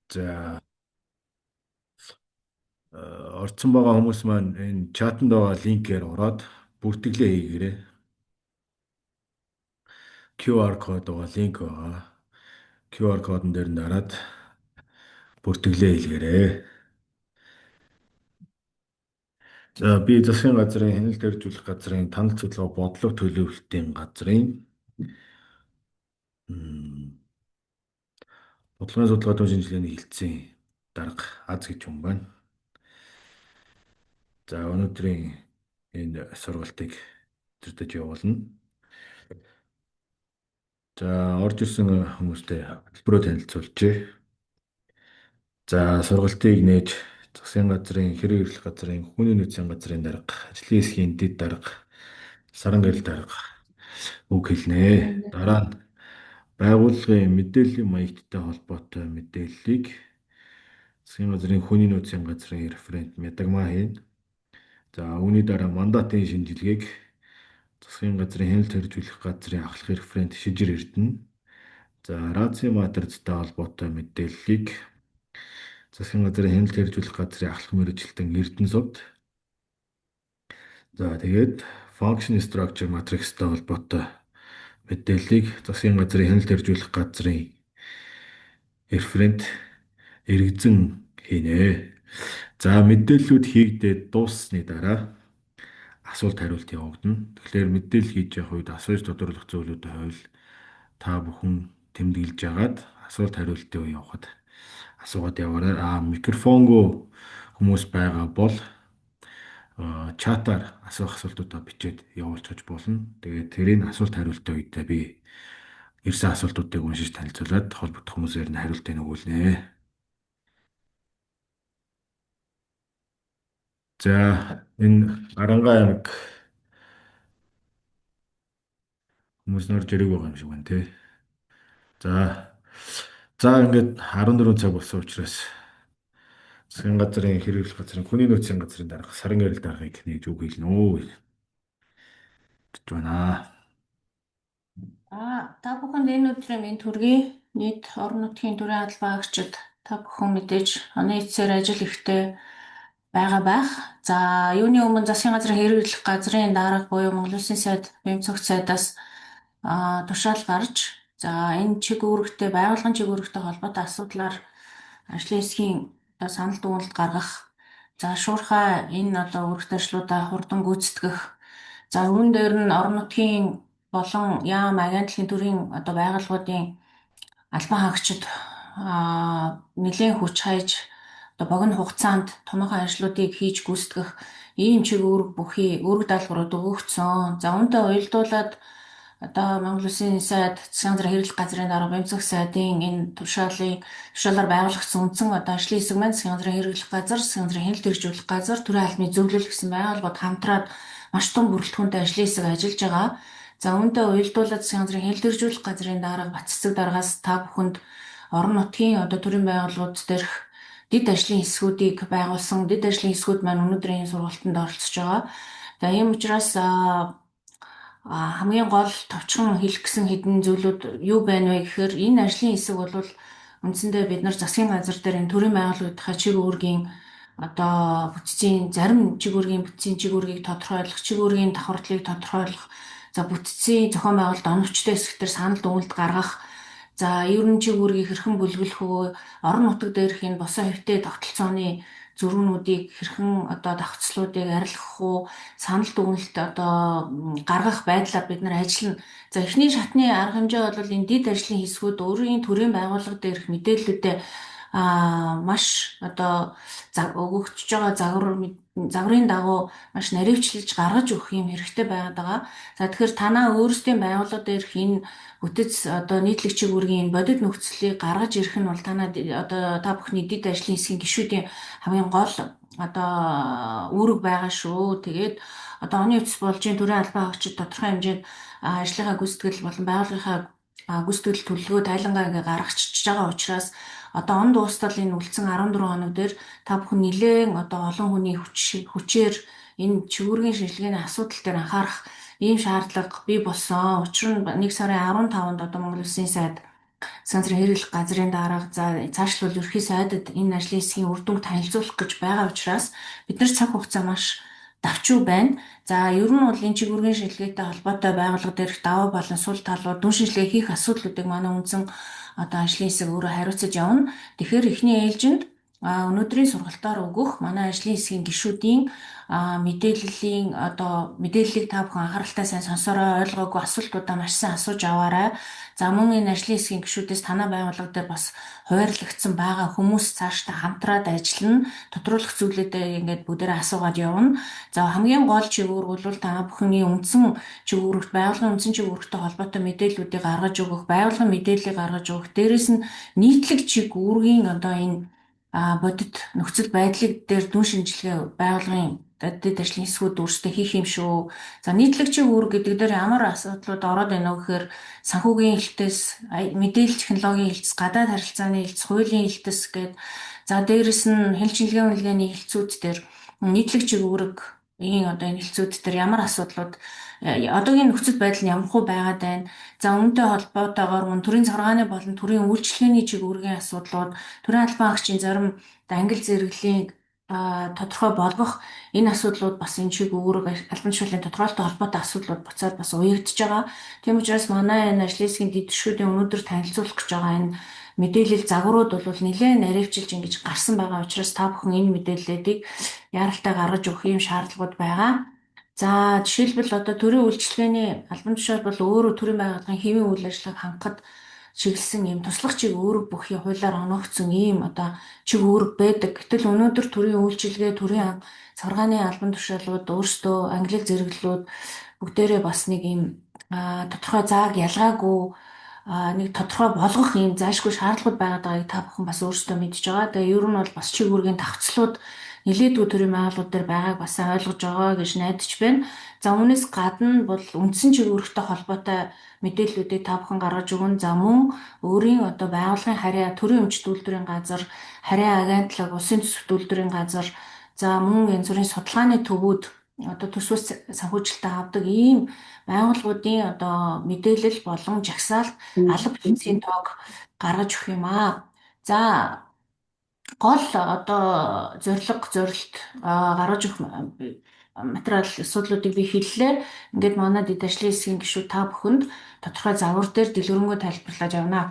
За, орцсон байгаа хүмүүс маань энэ чатанд байгаа линкээр ороод бүртгэлээ хийгээрэй. QR код байгаа, линк байгаа. QR кодон дээр нь дараад бүртгэлээ хийгээрэй. За, би засгийн газрын хяналт хэрэгжүүлэх газрын танал судалгаа бодлого төлөвлөлтийн газрын бодлогын судалгаа төвийн шинжилгээний хэлтсийн дарга Аз гэж хүн байна. За, өнөөдрийн энэ сургалтыг удирдах явуулна. За, орж ирсэн хүмүүстэй хөтөлбөрөөр танилцуулжээ. За, сургалтыг нээж засгийн газрын хэрэг эрхлэх газрын хүний нөөцийн газрын дарга, ажлын хэсгийн дэд дарга, саран гэрэл дарга үг хэлнэ. Дараа нь байгууллагын мэдээллийн маягттай холбоотой мэдээллийг засгийн газрын хүний нөөцийн газрын референт Мядагмаа хийнэ. За, үүний дараа мандатын шинжилгээг засгийн газрын хяналт хэрэгжүүлэх газрын ахлах референт Шижир Эрдэнэ. За, рацийн матрицтай холбоотой мэдээллийг засгийн газрын хяналт хэрэгжүүлэх газрын ахлах мэргэжилтэн Эрдэнэ сувд. За, тэгээд function structure matrix-тай холбоотой мэдээллийг засгийн газрын хяналт хэрэгжүүлэх газрын референт эргэзэн хийнэ. За, мэдээллүүд хийгдээд дууссаны дараа асуулт хариулт явагдана. Тэгэхээр мэдээлэл хийж явах үед асууж тодруулах зүйлүүдийн хууль та бүхэн тэмдэглэж агаад асуулт хариултын үе явахад асуугаад яваарай. Микрофонгүй хүмүүс байгаа бол чатаар асуух асуултуудаа бичээд явуулчих болно. Тэгээд тэрийг асуулт хариултын үедээ би ирсэн асуултуудыг уншиж танилцуулаад холбогдох хүмүүсээр нь хариултыг өгүүлнэ. За, энэ Аранга аймаг хүмүүс нь орж ирээгүй байгаа юм шиг байна тий. За, ингээд 14 цаг болсон учраас засгийн газрын хэрэглэх газрын хүний нөөцийн газрын дарга саран гэрэл даргыг нээж үг хэлнэ үү гэж байна. Та бүхэнд энэ өдрийн мэнд хүргэе. Нийт орон нутгийн төрийн албан хаагчид та бүхэн мэдээж оны эцсээр ажил ихтэй байгаа байх. За, юуны өмнө засгийн газрын хэрэглэх газрын дарга буюу Монгол Улсын сайд, Бямцогт сайдаас тушаал гарч, за энэ чиг үүрэгтэй, байгууллагын чиг үүрэгтэй холбоотой асуудлаар ажлын хэсгийн санал дүгнэлт гаргах, за шуурхай энэ одоо үүрэгтэй ажлуудаа хурдан гүйцэтгэх, за үүн дээр нь орон нутгийн болон яам агентлагийн төрийн одоо байгууллагуудын албан хаагчид нэлээн хүч хайж одоо богино хугацаанд томоохон ажлуудыг хийж гүйцэтгэх ийм чиг үүрэг бүхий үүрэг даалгаврууд өгөгдсөн. За, үүнтэй уялдуулаад одоо Монгол Улсын сайд, засгийн газрын хэрэглэх газрын дарга, Бямцах сайдын энэ тушаалаар байгуулагдсан үндсэн одоо ажлын хэсэг маань засгийн газрын хэрэглэх газар, засгийн газрын хяналт хэрэгжүүлэх газар, төрийн албаны зөвлөл гэсэн байгууллагууд хамтраад маш том бүрэлдэхүүнтэй ажлын хэсэг ажиллаж байгаа. За, үүнтэй уялдуулаад засгийн газрын хяналт хэрэгжүүлэх газрын дарга Бат цэцэг даргаас та бүхэнд орон нутгийн одоо төрийн байгууллагууд дээрх дэд ажлын хэсгүүдийг байгуулсан. Дэд ажлын хэсгүүд маань өнөөдрийн сургалтанд оролцож байгаа. За, ийм учраас хамгийн гол товчхон хэлэх гэсэн хэдэн зүйлүүд юу байна вэ гэхээр энэ ажлын хэсэг бол үндсэндээ бид нар засгийн газар дээр энэ төрийн байгууллагынхаа чиг үүргийн одоо бүтцийн зарим чиг үүргийн бүтцийн чиг үүргийг тодорхойлох, чиг үүргийн давхардлыг тодорхойлох, за бүтцийн зохион байгуулалт оновчтой хэсэг дээр санал дүгнэлт гаргах, за ер нь чиг үүргийг хэрхэн бүлэглэх вэ, орон нутаг дээрх энэ босоо хэвтэй тогтолцооны зөрүүнүүдийг хэрхэн одоо давхцлуудыг арилгах уу, санал дүгнэлт одоо гаргах байдлаар бид нар ажиллана. За, эхний шатны арга хэмжээ бол энэ дэд ажлын хэсгүүд өөрийн төрийн байгууллага дээрх мэдээллүүдээ маш одоо өгөгдөж байгаа загварын дагуу маш наривчлаж гаргаж өгөх юм хэрэгтэй байгаад байгаа. За, тэгэхээр танаа өөрсдийн байгууллага дээрх энэ бүтэц одоо нийтлэг чиг үүргийн энэ бодит нөхцөлийг гаргаж ирэх нь бол танаа одоо та бүхний дэд ажлын хэсгийн гишүүдийн хамгийн гол одоо үүрэг байгаа шүү. Тэгээд одоо оны эцэс болж төрийн албан хаагчид тодорхой хэмжээнд ажлынхаа гүйцэтгэл болон байгууллагынхаа гүйцэтгэл төлөвлөгөө тайлангаа ингээ гаргачихж байгаа учраас одоо он дуустал энэ үлдсэн 14 хоног дээр та бүхэн нэлээн одоо олон хүний хүчээр энэ чигүүргийн шинжилгээний асуудал дээр анхаарах ийм шаардлага бий болсон. Учир нь 1 сарын 15-нд одоо Монгол Улсын сайд Засгийн газрын хэрэглэх газрын дарга, за цаашлбал ерөнхий сайдад энэ ажлын хэсгийн үр дүнг танилцуулах гэж байгаа учраас бид нар цаг хугацаа маш давчуу байна. За ер нь бол энэ чиг үүргийн шинжилгээтэй холбоотой байгууллага дээрх давуу болон сул талууд, дүн шинжилгээ хийх асуудлуудыг манай үндсэн одоо ажлын хэсэг өөрөө хариуцаж явна. Тэгэхээр эхний ээлжинд өнөөдрийн сургалтаар өгөх манай ажлын хэсгийн гишүүдийн мэдээллийн одоо мэдээллийг та бүхэн анхааралтай сайн сонсороо, ойлгоогүй асуултуудаа маш сайн асууж аваарай. За мөн энэ ажлын хэсгийн гишүүдээс танай байгууллага дээр бас хуваарлагдсан байгаа хүмүүс цаашдаа хамтраад ажиллана. Тодруулах зүйлүүдээ ингээд бүгдээрээ асуугаад явна. За хамгийн гол чиг үүрэг бол та бүхний үндсэн чиг үүрэгт, байгууллагын үндсэн чиг үүрэгтэй холбоотой мэдээллүүдийг гаргаж өгөх, байгууллагын мэдээллийг гаргаж өгөх. Дээрээс нь нийтлэг чиг үүргийн одоо энэ бодит нөхцөл байдлыг дээр дүн шинжилгээ байгууллагын дэд ажлын хэсгүүд өөрсдөө хийх юм шүү. За нийтлэг чиг үүрэг гэдэг дээр ямар асуудлууд ороод байна вэ гэхээр санхүүгийн хэлтэс, мэдээлэл технологийн хэлтэс, гадаад харилцааны хэлтэс, хуулийн хэлтэс гээд за дээрэс нь хяналт шинжилгээ үнэлгээний хэлтсүүд дээр нийтлэг чиг үүрэг ийм одоо энэ хэлтсүүд дээр ямар асуудлууд одоогийн нөхцөл байдал нь ямар хуу байгаад байна. За үүнтэй холбоотойгоор мөн төрийн захиргааны болон төрийн үйлчилгээний чиг үүргийн асуудлууд, төрийн албан агчийн зарим ангил зэрэглэлийн тодорхой болгох энэ асуудлууд бас энэ чиг үүрэг албан тушаалын тодорхойлолттой холбоотой асуудлууд буцаад бас уягдж байгаа. Тийм учраас манай энэ ажлын хэсгийн дэд түвшүүдийн өнөөдөр танилцуулах гэж байгаа энэ мэдээлэл загварууд бол нэлээд наривчилж ингэж гарсан байгаа учраас та бүхэн энэ мэдээллүүдийг яаралтай гаргаж өгөх юм шаардлагууд байгаа. За жишээлбэл одоо төрийн үйлчилгээний албан тушаал бол өөрөө төрийн байгууллагын хэвийн үйл ажиллагааг хангахад чиглэсэн ийм туслах чиг үүрэг бүхий хуулиар оноогдсон ийм одоо чиг үүрэг байдаг. Гэтэл өнөөдөр төрийн үйлчилгээ, төрийн захиргааны албан тушаалууд өөрсдөө ангилал зэрэглэлүүд бүгдээрээ бас нэг ийм тодорхой зааг ялгаагүй нэг тодорхой болгох ийм зайлшгүй шаардлагууд байгаад байгааг та бүхэн бас өөрсдөө мэдж байгаа. Тэгээ ер нь бол бас чиг үүргийн давцлууд нэлээдгүй төрийн байгууллагууд дээр байгааг бас сайн ойлгож байгаа гэж найдаж байна. За үүнээс гадна бол үндсэн чиг үүрэгтэй холбоотой мэдээллүүдийг та бүхэн гаргаж өгөн. За мөн өөрийн одоо байгууллагын харьяа, төрийн өмч үйлдвэрийн газар, харьяа агентлаг, улсын төсөвт үйлдвэрийн газар, за мөн янз бүрийн судалгааны төвүүд одоо төсвөөс санхүүжилтээ авдаг ийм байгууллагуудын одоо мэдээлэл болон жагсаалт алба бүтцийн тоог гаргаж өгөх юм аа. За гол одоо зорилго зорилт гаргаж өгөх материал асуудлуудыг би хэллээ. Ингээд манай дэд ажлын хэсгийн гишүүд та бүхэнд тодорхой загвар дээр дэлгэрэнгүй тайлбарлаж явна.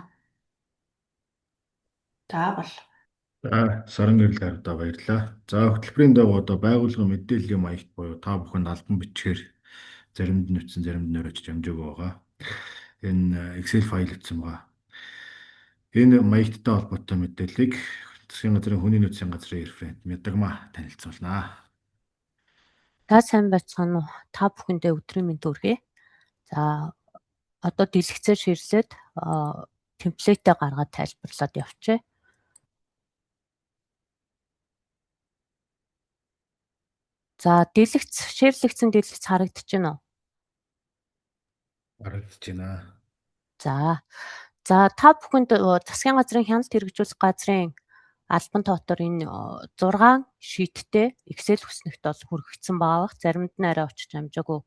За бол. За саран гэрэл гаргадаа баярлалаа. За хөтөлбөрийн дагуу одоо байгууллагын мэдээллийн маягт буюу та бүхэнд албан бичгээр заримд нь үтсэн, заримд нь очиж амжаагүй байгаа. Энэ Excel файл утсан байгаа. Энэ маягттай холбоотой мэдээллийг засгийн газрын хүний нөөцийн газрын референт Мядагма танилцуулнаа. За сайн байцгаана уу? Та бүхэндээ өдрийн мэнд хүргэе. За одоо дэлгэцээр ширлээд темплейтээ гаргаад тайлбарлаад явчихъя. За дэлгэц ширлэгдсэн дэлгэц харагдаж байна уу? Харагдаж байна. За. За та бүхэнд засгийн газрын хяналт хэрэгжүүлэх газрын албан тоотор энэ 6 шийттэй Excel хүснэгт бол хүргэгдсэн байгаа бах. Заримд нь арай очиж амжаагүй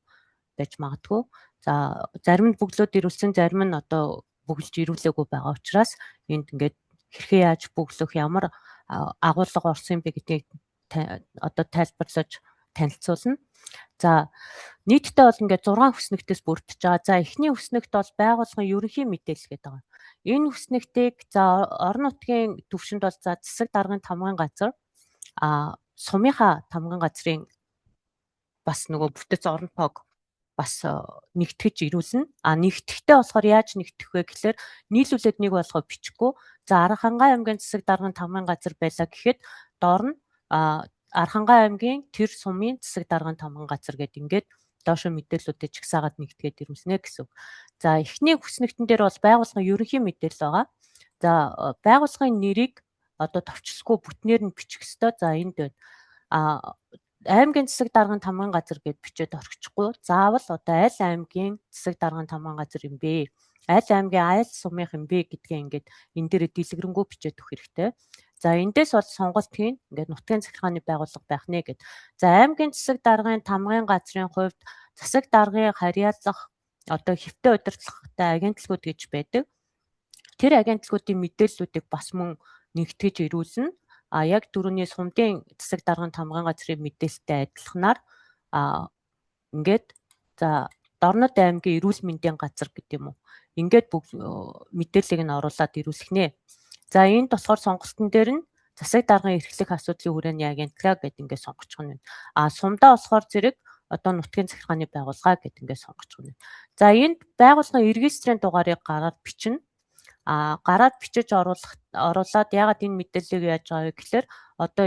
байж магадгүй. За зарим нь бөглөөд ирүүлсэн, зарим нь одоо бөглөж ирүүлээгүй байгаа учраас энд ингээд хэрхэн яаж бөглөх, ямар агуулга орсон юм бэ гэдгийг одоо тайлбарлаж танилцуулна. За нийтдээ бол ингээд 6 хүснэгтээс бүрдэж байгаа. За эхний хүснэгт бол байгууллагын ерөнхий мэдээлэл гэдэг байгаа. Энэ хүснэгтийг за орон нутгийн түвшинд бол за засаг даргын тамгын газар сумынхаа тамгын газрын бас нөгөө бүтэц орон тоог бас нэгтгэж ирүүлнэ. А нэгтгэхдээ болохоор яаж нэгтгэх вэ гэхээр нийлүүлээд нэг болгоо бичихгүй. За Архангай аймгийн засаг даргын тамгын газар байлаа гэхэд доор нь Архангай аймгийн тэр сумын засаг даргын тамгын газар гэдэг ингээд доошо мэдээллүүдээ чагсаагаад нэгтгээд ирүүлнэ гэсэн үг. За эхний хүснэгтэн дээр бол байгууллагын ерөнхий мэдээлэл байгаа. За байгууллагын нэрийг одоо товчлохгүй бүтнээр нь бичих ёстой. За энд байна. Аймгийн засаг даргын тамгын газар гэд бичээд орхичихгүй. Заавал одоо аль аймгийн засаг даргын тамгын газар юм бэ? Аль аймгийн аль сумынх юм бэ гэдгээ ингээд энэ дээр дэлгэрэнгүй бичээд өгөх хэрэгтэй. За эндээс бол сонголт хийн. Ингээд нутгийн захиргааны байгууллага байх нэ гэд. За аймгийн засаг даргын тамгын газрын хувьд засаг даргын харьяалах одоо хэвтэ удирдлагатай агентлагууд гэж байдаг. Тэр агентлагуудын мэдээллүүдийг бас мөн нэгтгэж ирүүлнэ. А яг түрүүний сумдын засаг даргын тамгын газрын мэдээлэлтэй адилханаар ингээд за Дорнод аймгийн эрүүл мэндийн газар гэдэг юм уу. Ингээд бүгд мэдээллийг нь оруулаад ирүүлэх нэ. За энд болохоор сонголтын дээр нь засаг даргын эрхлэх асуудлын хүрээний агентлага гэдэг ингээд сонгочих нь байна. А сумдаа болохоор зэрэг одоо нутгийн захиргааны байгууллага гэдэг ингээд сонгочих нь. За энд байгууллагын регистрийн дугаарыг гараад бичнэ. А гараад бичиж оруулаад ягаад энэ мэдээллийг яаж байгаа вэ гэхээр одоо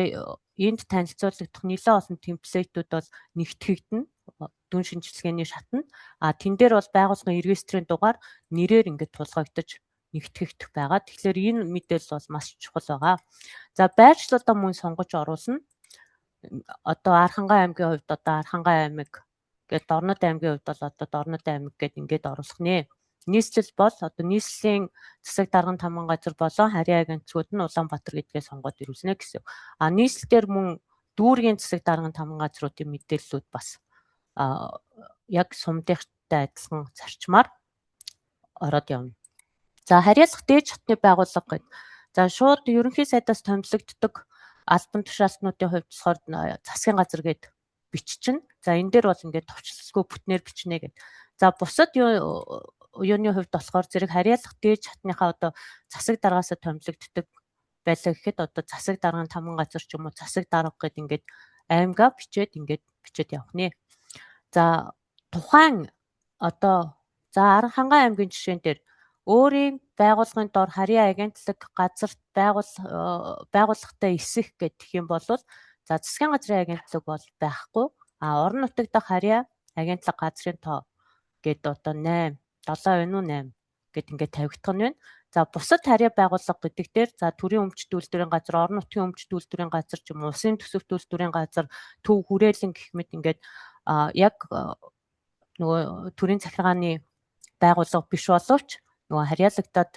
энд танилцуулагдах нэлээд олон темплейтүүд бол нэгтгэгдэнэ дүн шинжилгээний шатнд. А тэн дээр бол байгууллагын регистрийн дугаар нэрээр ингээд тулгагдаж нэгтгэгдэх байгаа. Тэгэхээр энэ мэдээлэл бол маш чухал байгаа. За байршлуудаа мөн сонгож оруулна. Одоо Архангай аймгийн хувьд одоо Архангай аймаг гээд Дорнод аймгийн хувьд бол одоо Дорнод аймаг гээд ингээд оруулах нэ. Нийслэл бол одоо нийслэлийн засаг даргын тамган газар болон харьяа агентлагууд нь Улаанбаатар гэдгээ сонгоод ирүүлнэ гэсэн. А нийслэл дээр мөн дүүргийн засаг даргын тамган газруудын мэдээллүүд бас яг сумдынхтай адилхан зарчмаар ороод явна. За харьяалах дээд шатны байгууллага гэдэг. За шууд ерөнхий сайдаас томилогддог албан тушаалтнуудын хувьд болохоор засгийн газар гээд биччихнэ. За энэ дээр бол ингээд товчлолгүй бүтнээр бичнэ гэд. За бусад юуны хувьд болохоор зэрэг харьяалах дээд шатныхаа одоо засаг даргаасаа томилогддог байлаа гэхэд одоо засаг даргын тамган газар ч юм уу засаг дарга гэд ингээд аймгаа бичээд ингээд бичээд явах нэ. За тухайн одоо за Архангай аймгийн жишээн дээр өөрийн байгууллагын дор харьяа агентлаг газарт байгууллагатай эсэх гэх юм бол за засгийн газрын агентлаг бол байхгүй. А орон нутаг дахь харьяа агентлаг газрын тоо гээд одоо 8, 7 байна уу 8 гэд ингээд тавигдах нь байна. За бусад харьяа байгууллага гэдэг дээр за төрийн өмчт үйлдвэрийн газар, орон нутгийн өмчт үйлдвэрийн газар ч юм уу, улсын төсөвт үйлдвэрийн газар, төв хүрээлэн гэх мэт ингээд яг нөгөө төрийн захиргааны байгууллага биш боловч нөгөө харьяалагдаад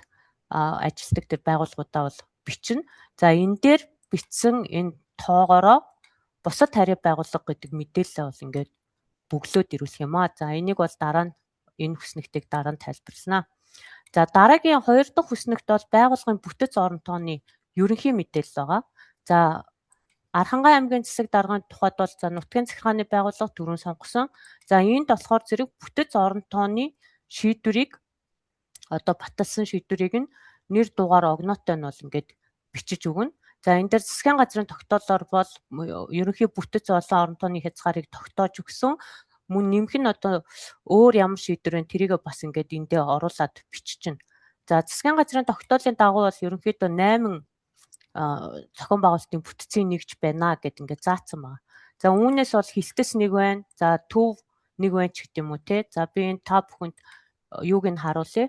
ажилтдаг тэр байгууллагуудаа бол бичнэ. За энэ дээр бичсэн энэ тоогоороо бусад харьяа байгууллага гэдэг мэдээлэлээ бол ингээд бөглөөд ирүүлэх юм аа. За энийг бол дараа нь энэ хүснэгтийг дараа нь тайлбарлана. За дараагийн хоёр дахь хүснэгт бол байгууллагын бүтэц орон тооны ерөнхий мэдээлэл байгаа. За Архангай аймгийн засаг даргын тухайд бол за нутгийн захиргааны байгууллага түрүүн сонгосон. За энд болохоор зэрэг бүтэц орон тооны шийдвэрийг одоо баталсан шийдвэрийг нь нэр дугаар огноотой нь бол ингээд бичиж өгнө. За энэ дээр засгийн газрын тогтоолоор бол ерөнхий бүтэц олон орон тооны хязгаарыг тогтоож өгсөн. Мөн нэмэх нь одоо өөр ямар шийдвэр вэ тэрийг бас ингээд эндээ оруулаад биччихнэ. За засгийн газрын тогтоолын дагуу бол ерөнхийдөө 8 зохион байгуулалтын бүтцийн нэгж байна гэд ингээд заасан байна. За үүнээс бол хилтэс нэг байна. За төв нэг байна ч гэдэм үү те. За би энэ та бүхэнд юуг нь харуулъя.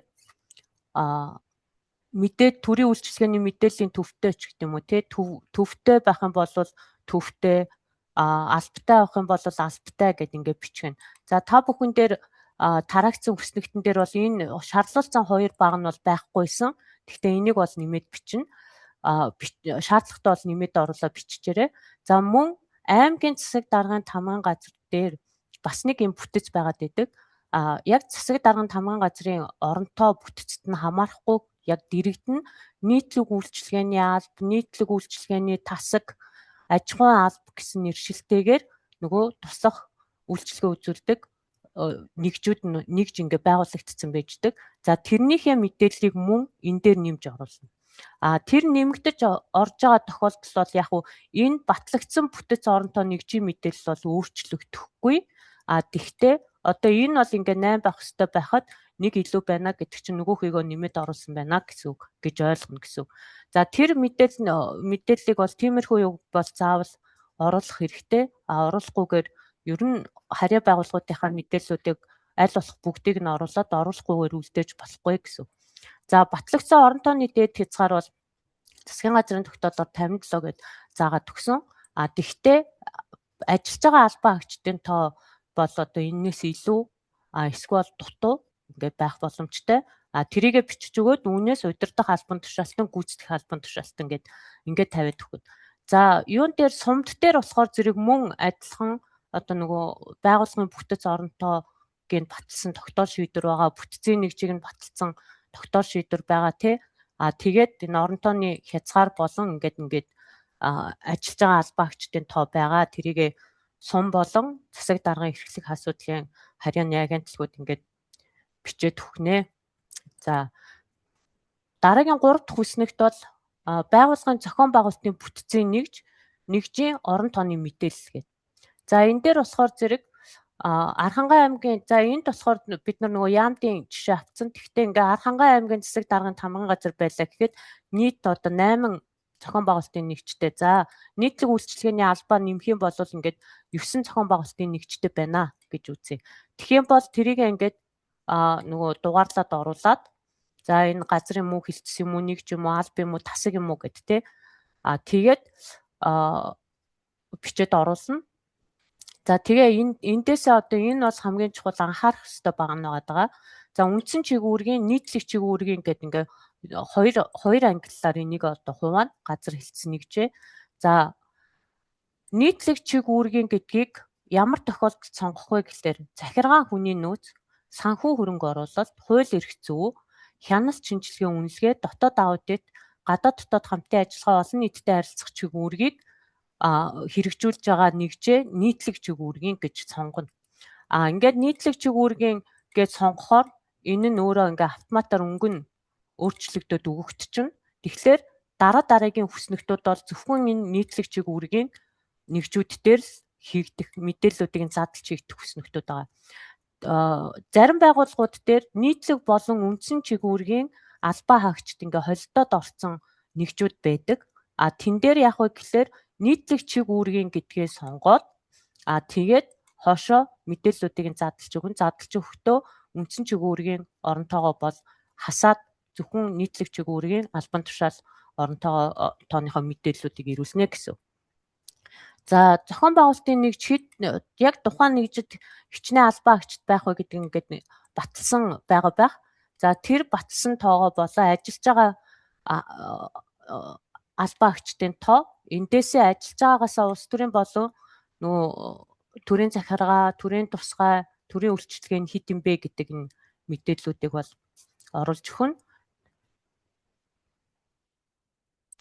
Мэдээ төрийн үйлчилгээний мэдээллийн төвтэй ч гэдэм үү те. Төвтэй байх юм бол төвтэй, албатай авах юм бол албатай гэд ингээд бичгэн. За та бүхэн дээр тараагцсан хүснэгтэн дээр бол энэ шаарлуулсан хоёр баг нь бол байхгүйсэн. Гэхдээ энийг бол нэмээд бичнэ. Шаардлагатай бол нэмээд оруулаад биччихээрэй. За мөн аймгийн засаг даргын тамган газар дээр бас нэг юм бүтэц байгаад байдаг. Яг засаг даргын тамган газрын оронтоо бүтцэд нь хамаарахгүй яг дэрэгдэн нийтлэг үйлчилгээний алба, нийтлэг үйлчилгээний тасаг, аж ахуйн алба гэсэн нэршилтэйгээр нөгөө туслах үйлчилгээ үзүүлдэг нэгжүүд нэгж ингээ байгуулагдсан байждаг. За тэрнийхээ мэдээллийг мөн энэ дээр нэмж оруулна. Тэр нэмэгдэж орж байгаа тохиолдолд бол яг уу энэ батлагдсан бүтэц оронтоо нэгжийн мэдээлэл бол өөрчлөгдөхгүй. Тэгвэл одоо энэ бол ингээ 8 байх ёстой байхад нэг илүү байна гэдэг чинь нөгөөхийгөө нэмээд оруулсан байна гэсэн үг гэж ойлгоно гэсэн үг. За тэр мэдээллийг бол тиймэрхүү юу бол заавал оруулах хэрэгтэй. Оруулахгүйгээр ер нь харьяа байгууллагуудынхаа мэдээллүүдийг аль болох бүгдийг нь оруулаад оруулахгүйгээр үлдээж болохгүй гэсэн. За батлагдсан орон тооны дээд хязгаар бол засгийн газрын тогтоолоор 57 гэд заагаад өгсөн. Тэгвэл ажиллаж байгаа албан хаагчдын тоо бол одоо энэнээс илүү эсвэл дутуу ингээд байх боломжтой. Тэрийгэ бичиж өгөөд үүнээс удирдах албан тушаалтан, гүйцэтгэх албан тушаалтан гэд ингээд тавиад өгнө. За юун дээр сумд дээр болохоор зэрэг мөн адилхан одоо нөгөө байгууллагын бүтэц оронтоог нь баталсан тогтоол шийдвэр байгаа, бүтцийн нэгжийг нь баталсан тогтоол шийдвэр байгаа тий. А тэгээд энэ орон тооны хязгаар болон ингээд ингээд ажиллаж байгаа албан агчдын тоо байгаа. Тэрийг сум болон засаг даргын эрхлэх асуудлын харьяаны агентлагууд ингээд бичээд өгнө. За, дараагийн 3 дахь хүснэгт бол байгууллагын зохион байгуулалтын бүтцийн нэгжийн орон тооны мэдээлэл гэдэг. За, энэ дээр болохоор зэрэг Архангай аймгийн, за энд болохоор бид нар нөгөө яамдын жишээ авцсан. Тэгэхдээ ингээ Архангай аймгийн засаг даргын тамган газар байлаа гэхэд нийт одоо 8 зохион байгуулалтын нэгжтэй. За, нийтлэг үйлчилгээний албаа нэмэх юм бол ингээд 9 зохион байгуулалтын нэгжтэй байна гэж үзье. Тэгэх юм бол тэрийг ингээд нөгөө дугаарлаад оруулаад, за энэ газрын мөн хилцсэн юм уу, нэгж юм уу, алба юм уу, тасаг юм уу гэд те. А тэгээд бичээд оруулна. За, тэгээ энэ эндээсээ одоо энэ бол хамгийн чухал анхаарах хэрэгтэй байгаа нь байгаа. За, үндсэн чиг үүргийн, нийтлэг чиг үүргийн гэдэг ингээ хоёр ангиллаар энийг одоо хуваана, газар хэлтсэн нэгжээ. За, нийтлэг чиг үүргийн гэдгийг ямар тохиолдолд сонгох вэ гэхлээр захиргаан хүний нөөц, санхүү хөрөнгө оруулалт, хууль эрх зүй, хяналт шинжилгээ үнэлгээ, дотоод аудит, гадаад дотоод хамтын ажиллагаа, олон нийтэд харилцах чиг үүргийг хэрэгжүүлж байгаа нэгжээ нийтлэг чиг үүргийн гэж сонгоно. А ингээд нийтлэг чиг үүргийн гэж сонгохоор энэ нь өөрөө ингээ автоматар өнгө нь өөрчлөгдөд өгөгдчихнө. Тэгэхээр дараа дараагийн хүснэгтүүд бол зөвхөн энэ нийтлэг чиг үүргийн нэгжүүд дээр л хийгдэх мэдээллүүдийг нь задлж хийгдэх хүснэгтүүд байгаа. Зарим байгууллагууд дээр нийтлэг болон үндсэн чиг үүргийн албаа хаагчид ингээ холилдоод орсон нэгжүүд байдаг. А тэн дээр яг вэ гэхлээр нийтлэг чиг үүргийн гэдгээ сонгоод, а тэгээд хоошоо мэдээллүүдийг нь задлж өгөн, задлж өгөхдөө үндсэн чиг үүргийн оронтойгоо бол хасаад зөвхөн нийтлэг чиг үүргийн албан тушаал оронтойгоо тооныхоо мэдээллүүдийг ирүүлнэ гэсэн. За, зохион байгуулалтын нэгж хэд яг тухайн нэгжид хичнээн албан агчид байх вэ гэдэг ингээд баталсан байгаа байх. За, тэр баталсан тоогоо болоо ажиллаж байгаа албан агчдын тоо, эндээсээ ажиллаж байгаагаасаа улс төрийн болон нөгөө төрийн захиргаа, төрийн тусгай, төрийн үйлчилгээ нь хэд юм бэ гэдэг энэ мэдээллүүдийг бол оруулж өгнө.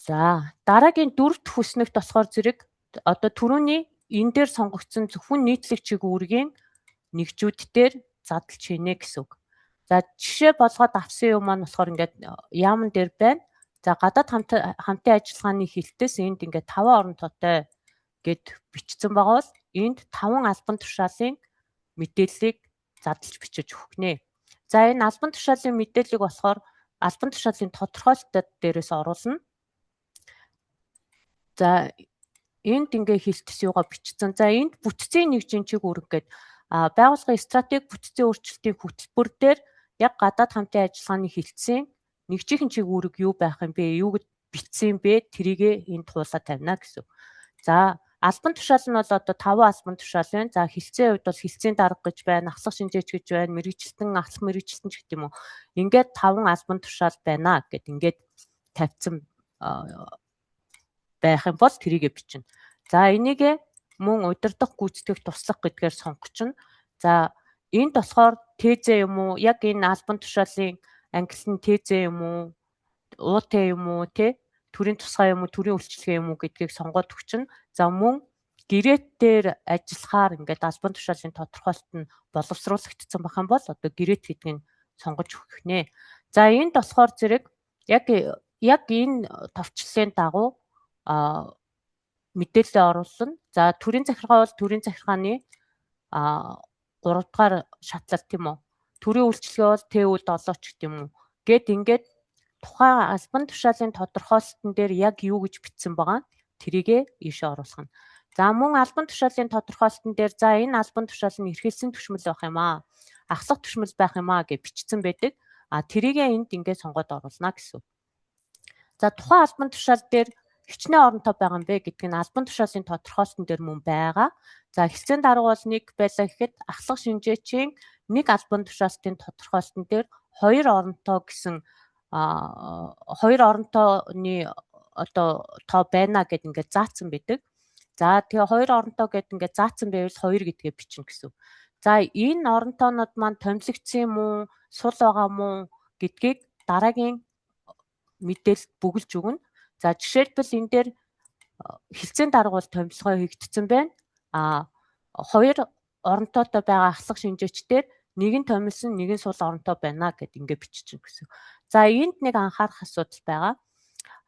За, дараагийн дөрөв дэх хүснэгт болохоор зэрэг одоо түрүүний энэ дээр сонгогдсон зөвхөн нийтлэг чиг үүргийн нэгжүүд дээр задлж хийнэ гэсэн үг. За, жишээ болгоод авсан юм маань болохоор ингээд яамн дээр байна. За, гадаад хамтын ажиллагааны хилтэс энд ингээд 5 орон тоотой гэд бичсэн байгаа бол энд 5 албан тушаалын мэдээллийг задлж бичиж өгөх нэ. За, энэ албан тушаалын мэдээллийг болохоор албан тушаалын тодорхойлолтод дээрээс оруулна. За, энд ингээ хилтэс юугаа бичсэн. За, энд бүтцийн нэгжийн чиг үүрэг гээд байгууллагын стратеги бүтцийн өөрчлөлтийн хөтөлбөр дээр яг гадаад хамтын ажиллагааны хилцэн нэгжийнхэн чиг үүрэг юу байх юм бэ? Юу гэд бичсэн бэ? Тэрийгэ энд хуулаа тавина гэсэн. За, албан тушаал нь бол одоо 5 албан тушаал байна. За, хилцэн хувьд бол хилцэн дарга гэж байна, ахлах шинжээч гэж байна, мэрэгчлэн, ахлах мэрэгчлэн ч гэх юм уу. Ингээд 5 албан тушаал байна гэд ингээд тавьсан байх юм бол тэрийгэ бичнэ. За, энийг мөн удирдах, гүйцэтгэх, туслах гэдгээр сонгочихно. За, энд болохоор ТЗ юм уу? Яг энэ албан тушаалын ангилал нь ТЗ юм уу? УТ юм уу, тэ? Төрийн тусгай юм уу, төрийн үйлчилгээ юм уу гэдгийг сонгоод өгчнө. За, мөн гэрээт дээр ажиллахаар ингээд албан тушаалын тодорхойлолт нь боловсруулагдсан байх юм бол одоо гэрээт гэдгийг сонгож өгөх нэ. За, энд болохоор зэрэг яг энэ товчлолын дагуу мэдээлэл оруулна. За, төрийн захиргаа бол төрийн захиргааны 3 дугаар шатлал тийм үү? Төрийн үйлчилгээ бол ТҮ 7 ч гэдэм үү. Гэт ингээд тухайн албан тушаалын тодорхойлолтон дээр яг юу гэж бичсэн байгаа тэрийгэ ийшээ оруулах нь. За, мөн албан тушаалын тодорхойлолтон дээр за энэ албан тушаал нь эрхэлсэн түшмэл байх юм аа. Ахлах түшмэл байх юм аа гэж бичсэн байдаг. А тэрийгэ энд ингээд сонгоод оруулна гэсэн. За, тухайн албан тушаал дээр хичнээн оронтой байгаа юм бэ гэдг нь албан тушаалын тодорхойлолтон дээр мөн байгаа. За, хэлцээний дарга бол 1 байлаа гэхэд ахлах шинжээчийн нэг албан тушаалтын тодорхойлолтон дээр 2 оронтой гэсэн 2 оронтойны одоо тоо байна гэд ингээд заасан байдаг. За, тэгээ 2 оронтой гэд ингээд заасан байвал 2 гэдгээ бичнэ гэсэн. За, энэ оронтойнууд маань томилогдсон юм уу, сул байгаа мó гэдгийг дараагийн мэдээлэл бөглөж өгнө. За жишээлбэл энэ дээр хэлцээний дарга бол томилгоо хийгдсэн байна. А хоёр оронтойтой байгаа ахлах шинжээчдэр нэг нь томилсон, нэг нь сул оронтой байна гэд ингэ биччихнэ гэсэн. За энд нэг анхаарах асуудал байгаа.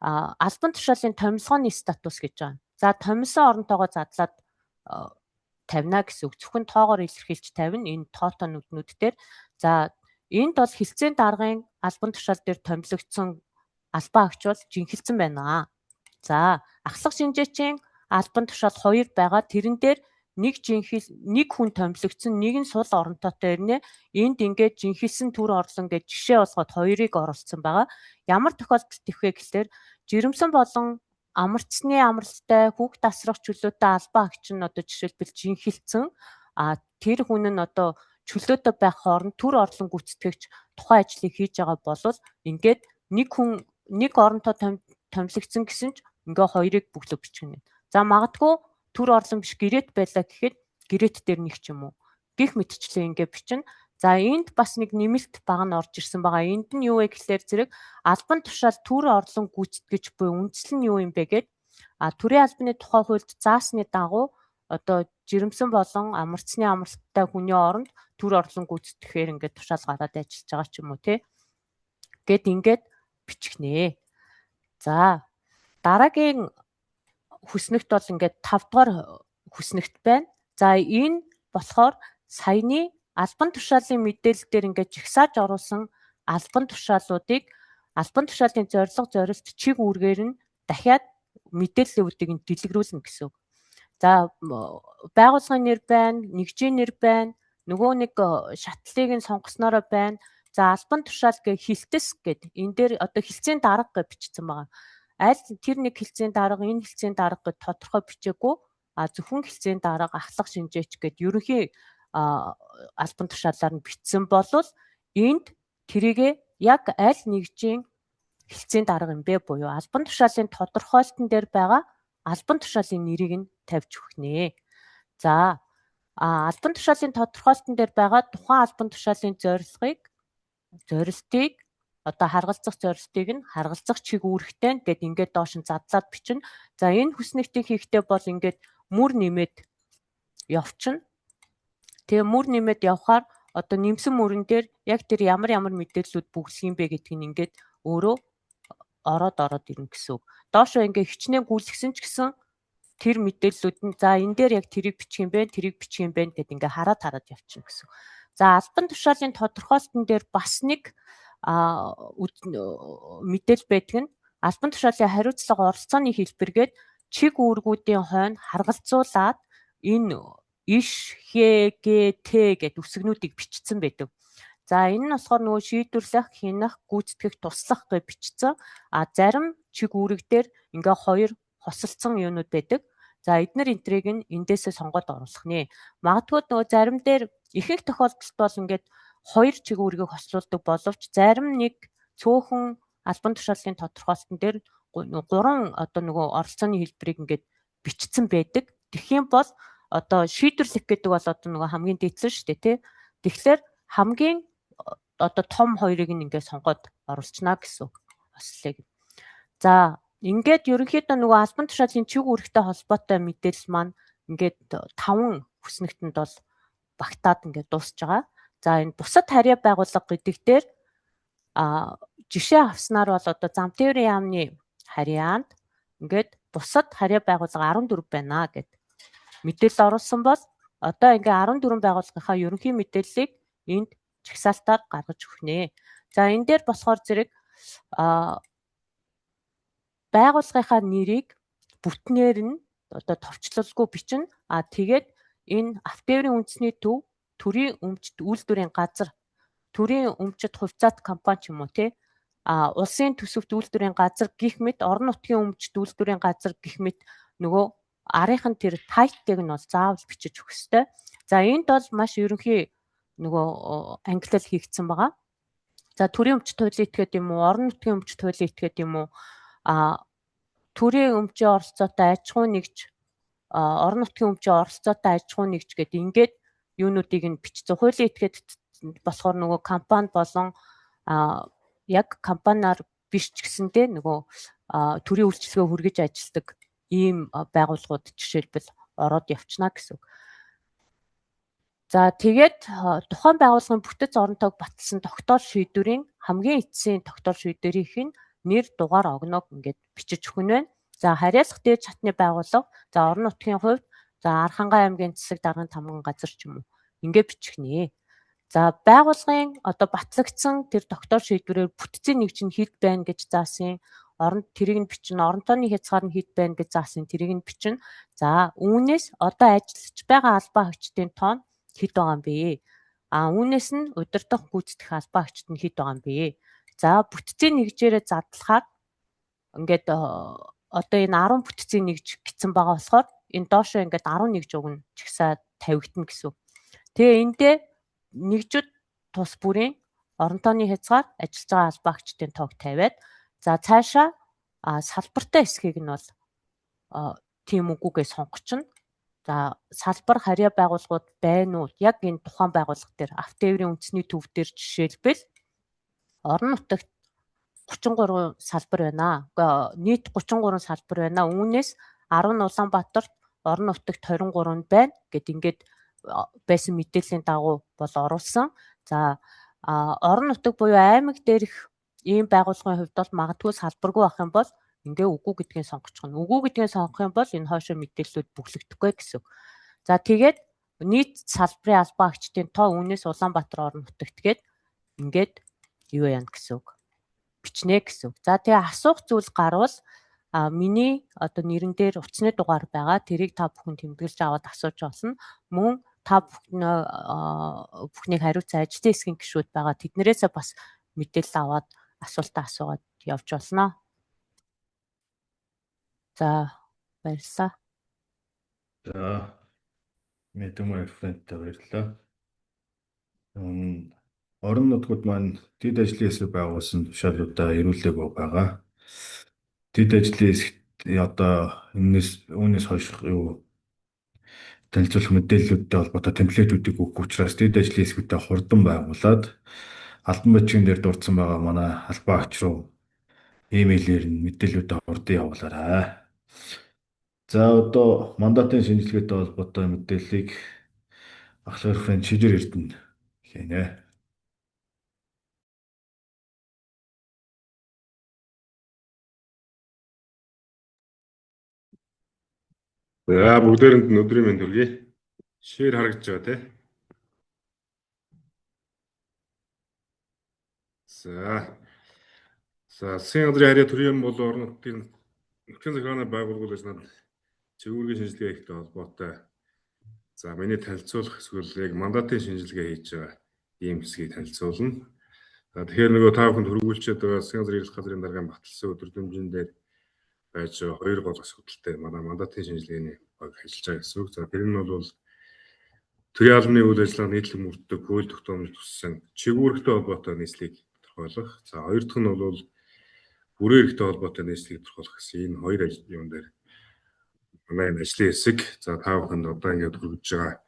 А албан тушаалын томилгооны статус гэж байна. За томилсон оронтойгоо задлаад тавина гэсэн үг. Зөвхөн тоогоор илэрхийлж тавина энэ тоотоо нүднүүд дээр. За энд бол хэлцээний даргын албан тушаал дээр томилогдсон албан агч бол жинхэлсэн байна. За ахлах шинжээчийн албан тушаал 2 байгаа. Тэрэн дээр нэг жинхэл нэг хүн томилогдсон, нэг нь сул оронтойтой ирнэ. Энд ингээд жинхэлсэн төр орлон гэж жишээ болгоод хоёрыг оруулсан байгаа. Ямар тохиолдолд их вэ гэхлээр жирэмсэн болон амарцны амралттай хүүхд асрах чөлөөтэй албан агч нь одоо жишээлбэл жинхэлсэн, а тэр хүн нь одоо чөлөөтэй байх хооронд төр орлон гүйцэтгэгч тухайн ажлыг хийж байгаа болвол ингээд нэг хүн нэг оронтой томилогдсон гэсэн ч ингээ хоёрыг бөглөө бичгэнэ. За магадгүй төр орлон биш гэрээт байлаа гэхэд гэрээт дээр нэг ч юм уу гих мэтчлээ ингээ бичнэ. За энд бас нэг нэмэлт баг нь орж ирсэн байгаа. Энд нь юу вэ гэхлээр зэрэг албан тушаал төр орлон гүйцэтгэж буй үндсэл нь юу юм бэ гэд а төрийн албаны тухай хуульд заасны дагуу одоо жирэмсэн болон амарцны амралттай хүний оронд төр орлон гүйцэтгэхээр ингээд тушаал гараад ажиллаж байгаа ч юм уу те. Гэд ингээд бичихнэ. За дараагийн хүснэгт бол ингээд 5 дугаар хүснэгт байна. За энэ болохоор саяны албан тушаалын мэдээлэл дээр ингээд жагсааж оруулсан албан тушаалуудыг албан тушаалын зорилго зорилт чиг үүргээр нь дахиад мэдээллүүдийг нь дэлгэрүүлнэ гэсэн үг. За байгууллагын нэр байна, нэгжийн нэр байна, нөгөө нэг шатлалыг нь сонгосноороо байна. За албан тушаал гэх хилтэс гэд энэ дээр одоо хилцээний дарга гэж бичсэн байгаа. Аль тэр нэг хилцээний дарга, энэ хилцээний дарга гэд тодорхой бичээгүй. А зөвхөн хилцээний дарга, ахлах шинжээч гэд ерөнхий албан тушаалаар нь бичсэн болвол энд тэрийгэ яг аль нэгжийн хилцээний дарга юм бэ буюу албан тушаалын тодорхойлтон дээр байгаа албан тушаалын нэрийг нь тавьж өгнө. За албан тушаалын тодорхойлтон дээр байгаа тухайн албан тушаалын зорилгыг зорилтыг одоо харгалзах зорилтыг нь харгалзах чиг үүрэгтэй гэд ингээд доош нь задлаад бичнэ. За энэ хүснэгтийг хийхдээ бол ингээд мөр нэмээд явчихна. Тэгээ мөр нэмээд явхаар одоо нэмсэн мөрөн дээр яг тэр ямар ямар мэдээллүүд бүглэх юм бэ гэдгийг нь ингээд өөрөө ороод ороод ирнэ гэсэн үг. Доошоо ингээ хичнээн гүйлгсэн ч гэсэн тэр мэдээллүүд нь за энэ дээр яг тэрийг бичих юм бэ, тэрийг бичих юм бэ гэд ингээ хараад хараад явчихна гэсэн. За албан тушаалын тодорхойлтон дээр бас нэг мэдээлэл байдаг нь албан тушаалын хариуцлага оролцооны хэлбэргээд чиг үүргүүдийн хойно харгалзуулаад энэ иш, хэ, г, т гэд үсгнүүдийг бичсэн байдаг. За энэ нь болохоор нөгөө шийдвэрлэх, хянах, гүйцэтгэх, туслах гэж бичсэн. А зарим чиг үүрэг дээр ингээ хоёр хосолцсон юунууд байдаг. За эднэр энтрийг нь эндээсээ сонгоод оруулах нэ. Магадгүй нөгөө зарим дээр ихэнх тохиолдолд бол ингээд хоёр чиг үүргийг хослуулдаг боловч зарим нэг цөөхөн албан тушаалын тодорхойлтон дээр гурван одоо нөгөө оролцооны хэлбэрийг ингээд бичсэн байдаг. Тэгэх юм бол одоо шийдвэрлэх гэдэг бол одоо нөгөө хамгийн дээдсэн шүү дээ тий. Тэгэхээр хамгийн одоо том хоёрыг нь ингээд сонгоод оруулчихна гэсэн үг. Хослолыг. За ингээд ерөнхийдөө нөгөө албан тушаалын чиг үүрэгтэй холбоотой мэдээлэл маань ингээд 5 хүснэгтэнд бол багтаад ингээд дуусж байгаа. За энэ бусад харьяа байгууллага гэдэг дээр жишээ авснаар бол одоо зам тээврийн яамны харьяанд ингээд бусад харьяа байгууллага 14 байна гэд мэдээлэл оруулсан бол одоо ингээ 14 байгууллагынхаа ерөнхий мэдээллийг энд жагсаалтаар гаргаж өгнө. За энэ дээр болохоор зэрэг байгууллагынхаа нэрийг бүтнээр нь одоо товчлолгүй бичнэ. А тэгээд энэ автотээврийн үндэсний төв, төрийн өмчт үйлдвэрийн газар, төрийн өмчт хувьцаат компани ч юм уу тий. А улсын төсөвт үйлдвэрийн газар гих мэт орон нутгийн өмчт үйлдвэрийн газар гих мэт нөгөө арынхан тэр тайтыг нь бол заавал бичиж өгөх ёстой. За энд бол маш ерөнхий нөгөө ангилал хийгдсэн байгаа. За төрийн өмчт хуулийн этгээд юм уу, орон нутгийн өмчт хуулийн этгээд юм уу, а төрийн өмчийн оролцоотой аж ахуйн нэгж, орон нутгийн өмчийн оролцоотой аж ахуйн нэгж гэдэг ингээд юунуудыг нь бичсэн. Хуулийн этгээд болохоор нөгөө компани болон яг компаниар биш ч гэсэндээ нөгөө төрийн үйлчилгээ хүргэж ажилладаг ийм байгууллагууд жишээлбэл ороод явчихна гэсэн үг. За тэгээд тухайн байгууллагын бүтэц оронтойг баталсан тогтоол шийдвэрийн хамгийн эцсийн тогтоол шийдвэрийнх нь нэр, дугаар, огноог ингээд бичиж өгөх нь байна. За харьяалах дээд шатны байгууллага, за орон нутгийн хувьд, за Архангай аймгийн засаг даргын тамган газар ч юм уу ингээд бичих нэ. За байгууллагын одоо батлагдсан тэр тогтоол шийдвэрээр бүтцийн нэгж нь хэд байна гэж заасан, орон тэрийг нь бичнэ, орон тооны хязгаар нь хэд байна гэж заасан, тэрийг нь бичнэ. За үүнээс одоо ажиллаж байгаа албан хаагчдын тоон хэд байгаа юм бэ? А үүнээс нь удирдах гүйцэтгэх албан агчид нь хэд байгаа юм бэ? За бүтцийн нэгжээрээ задлахаар ингээд одоо энэ 10 бүтцийн нэгж гэсэн байгаа болохоор энэ доошоо ингээд 11 жуг нь чагсаа тавигдана гэсэн. Тэгээ эндээ нэгжүүд тус бүрийн орон тооны хязгаар ажиллаж байгаа албан агчдын тоог тавиад за цаашаа салбартай хэсгийг нь бол тийм үгүйгээ сонгочихно. За салбар харьяа байгууллагууд байна уу? Яг энэ тухайн байгууллага дээр Автоэврийн үндэсний төв дээр жишээлбэл орон нутагт 33 салбар байна. Үгүй нийт 33 салбар байна. Үүнээс 10 Улаанбаатарт, орон нутагт 23 байна гэд ингээд байсан мэдээллийн дагуу бол оруулсан. За орон нутаг буюу аймаг дээрх ийм байгууллагын хувьд бол магадгүй салбаргүй байх юм бол ингээ үгүй гэдгийг сонгочихно. Үгүй гэдгийг сонгох юм бол энэ хойшоо мэдээллүүд бүглэгдэхгүй гэсэн. За тэгээд нийт салбарын албан агчдын тоо үүнээс Улаанбаатар орон нутагт гээд ингээд юу яана гэсэн үг. Бичнэ гэсэн үг. За тэгээ асуух зүйл гарвал миний одоо нэрэн дээр утасны дугаар байгаа. Тэрийг та бүхэн тэмдэглэж аваад асууж болно. Мөн та бүхнийг хариуцсан ажилтны хэсгийн гишүүд байгаа. Тэднэрээсээ бас мэдээлэл аваад асуултаа асуугаад явж болно. За баярлалаа. За мэдэмэр референттэй баярлалаа. Орон нутгууд маань дэд ажлын хэсэг байгуулсан тушаалуудаа ирүүлээгүй байгаа. Дэд ажлын хэсэгт одоо үүнээс хойш юу танилцуулах мэдээллүүдтэй холбоотой темплейтүүдийг өгөх учраас дэд ажлын хэсгүүдээ хурдан байгуулад албан бичгийн дээр дурдсан байгаа манай албан агч руу имэйлээр нь мэдээллүүдээ хурдан явуулаарай. За одоо мандатын шинжилгээтэй холбоотой мэдээллийг ахлах референт Шижир Эрдэнэ хийнэ. За бүгдээрэнд нь өдрийн мэнд хүргэе. Шээр харагдаж байгаа тий. За. За засгийн газрын харьяа төрийн болон орон нутгийн нутгийн захиргааны байгууллагууд гэж надад чигүүргийн шинжилгээ хийхтэй холбоотой. За миний танилцуулах эсвэл яг мандатын шинжилгээ хийж байгаа ийм хэсгийг танилцуулна. За тэгэхээр нөгөө та бүхэнд хөргүүлчихэд байгаа засгийн газрын эрхлэх газрын даргын баталсан өдөрдөмжин дээр байж байгаа хоёр гол асуудалтай манай мандатын шинжилгээний баг ажиллаж байгаа гэсэн үг. За тэр нь бол төрийн албаны үйл ажиллагаа нийтлэг мөрддөг хууль тогтоомж туссан чигүүрэгтэй холбоотой нийслэлийг тодорхойлох. За хоёр дахь нь бол бүрэн эрхтэй холбоотой нийслэлийг тодорхойлох гэсэн энэ хоёр юм дээр манай энэ ажлын хэсэг за та бүхэнд одоо ингээд хүргэж байгаа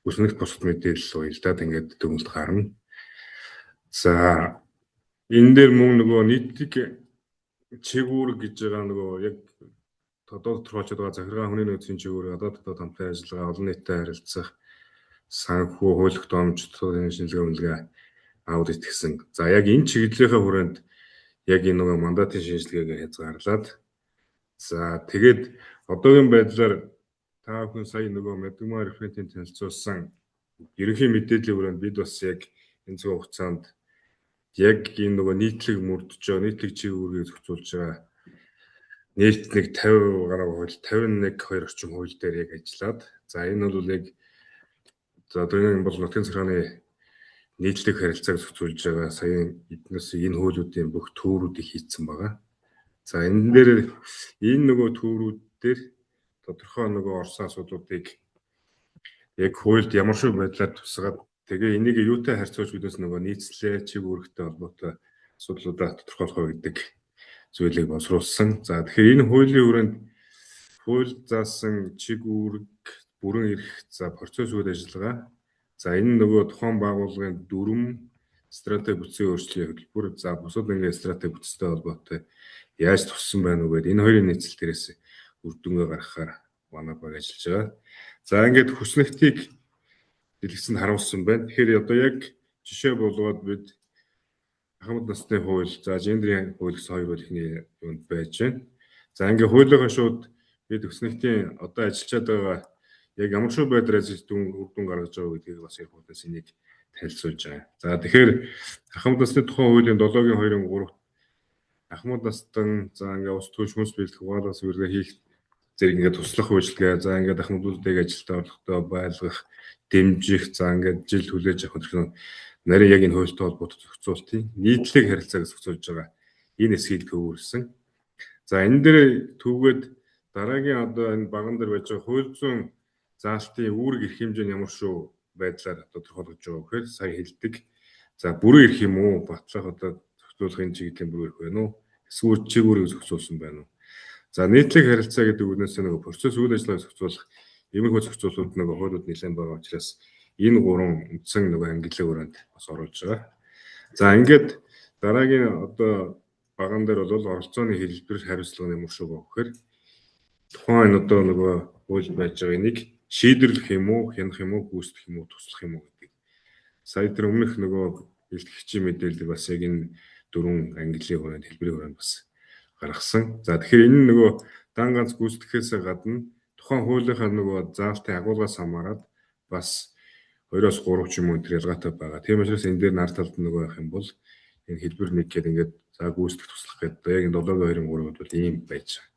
өснөх бусад мэдээлэл уялдаад ингээд дүгнэлт гарна. За энэ дээр мөн нөгөө нийтлэг чигүүр гэж байгаа нөгөө яг одоо тодорхойлж байгаа захиргаан хүний нөөцийн чигүүр, гадаад дотоод хамтран ажиллагаа, олон нийтэд харилцах, санхүү, хууль тогтоомж, шинжилгээ үнэлгээ аудит гэсэн. За яг энэ чиглэлийнхээ хүрээнд яг энэ нөгөө мандатын шинжилгээгээ хязгаарлаад за тэгээд одоогийн байдлаар та бүхэн сая нөгөө Мэдгмаа референтийн танилцуулсан ерөнхий мэдээллийн хүрээнд бид бас яг энэ цаг хугацаанд яг энэ нөгөө нийтлэг мөрдөж байгаа, нийтлэг чиг үүргийг зохицуулж байгаа нийт нэг 50 гаруй хууль, 51 2 орчим хууль дээр яг ажиллаад за энэ бол яг за энэ бол нутгийн захиргааны нийтлэг харилцааг зохицуулж байгаа сая эднээс энэ хуулиудын бүх төөрүүдийг хийцэн байгаа. За энэ дээр энэ нөгөө төөрүүд дээр тодорхой нөгөө орсон асуудлуудыг яг хуульд ямар шиг байдлаар тусгаад тэгээ энийг юутай харьцуулж бидээс нөгөө нийцлээ чиг үүрэгтэй холбоотой асуудлуудаа тодорхойлох уу гэдэг зүйлийг боловсруулсан. За тэгэхээр энэ хуулийн хүрээнд хууль заасан чиг үүрэг, бүрэн эрх, за процесс үйл ажиллагаа, за энэ нөгөө тухайн байгууллагын дүрм, Стратеги бүтцийн өөрчлөлийн хөтөлбөр, за бусад ингээд стратеги бүтцтэй холбоотой яаж туссан байна уу гэдэг энэ хоёрын нийцэл дээрээс үр дүнгээ гаргахаар манай баг ажиллаж байгаа. За ингээд хүснэгтийг дэлгэцэнд харуулсан байна. Тэгэхээр одоо яг жишээ болгоод бид ахмад насны хууль, за гендрийн хууль гэсэн хоёр хууль ихний юунд байж байна. За ингээд хуулийнхаа шууд бид хүснэгтийн одоо ажиллаж байгаа яг ямар шүү байдлаар ажиллаж үр дүн гаргаж байгаа гэдгийг бас яг хуулиас энийг танилцуулж байгаа. За тэгэхээр ахмад насны тухай хуулийн 7-гийн 2-ын 3 ахмад настан за ингээд ус түлш хүнс бэлтгэх угаалгаас үргээ хийх зэрэг ингээд туслах үйлчилгээ, за ингээд ахмадуудыг ажилдаа орлохдоо байлгах, дэмжих, за ингээд жил хүлээж авах гэх нарийн яг энэ хуультай холбоотой зохицуултын нийтлэг харилцааг зохицуулж байгаа энэ эсхийг төвөрсөн. За энэ дээр түүгээд дараагийн одоо энэ баган дээр байж байгаа хууль зүйн заалтын үүрэг эрх хэмжээ нь ямар шүү байдлаар тодорхойлогдож байгаа гэхээр сая хэлдэг. За бүрэн эрх юм уу? Батлах одоо зохицуулахын чиглэлийн бүрэн эрх байна уу? Эсвэл чиг үүрэг зохицуулсан байна уу? За нийтлэг харилцаа гэдэг үгнээс нөгөө процесс үйл ажиллагааг зохицуулах иймэрхүү зохицуултууд нөгөө хуулиуд нэлээд байгаа учраас энэ гурван үндсэн нөгөө ангиллын өрөөнд бас оруулж байгаа. За ингээд дараагийн одоо баган дээр бол оролцооны хэлбэр хариуцлага нь ямар шүү байгаа гэхээр тухайн энэ одоо нөгөө хууль байж байгаа энийг шийдвэрлэх юм уу, хянах юм уу, гүйцэтгэх юм уу, туслах юм уу гэдэг. Сая тэр өмнөх нөгөө илтгэгчийн мэдээлэл бас яг энэ дөрвөн ангиллын хүрээнд хэлбэрийн хүрээнд бас гаргасан. За тэгэхээр энэ нөгөө дан ганц гүйцэтгэхээс гадна тухайн хуулийнхаа нөгөө заалтын агуулгаас хамаарат бас 2-оос 3 ч юм уу тэр ялгаатай байгаа. Тийм учраас энэ дээр нар талд нөгөө явах юм бол энэ хэлбэр 1 гэдэг ингээд за гүйцэтгэх туслах гэдэг яг энэ 7-2-3 бол ийм байж байгаа.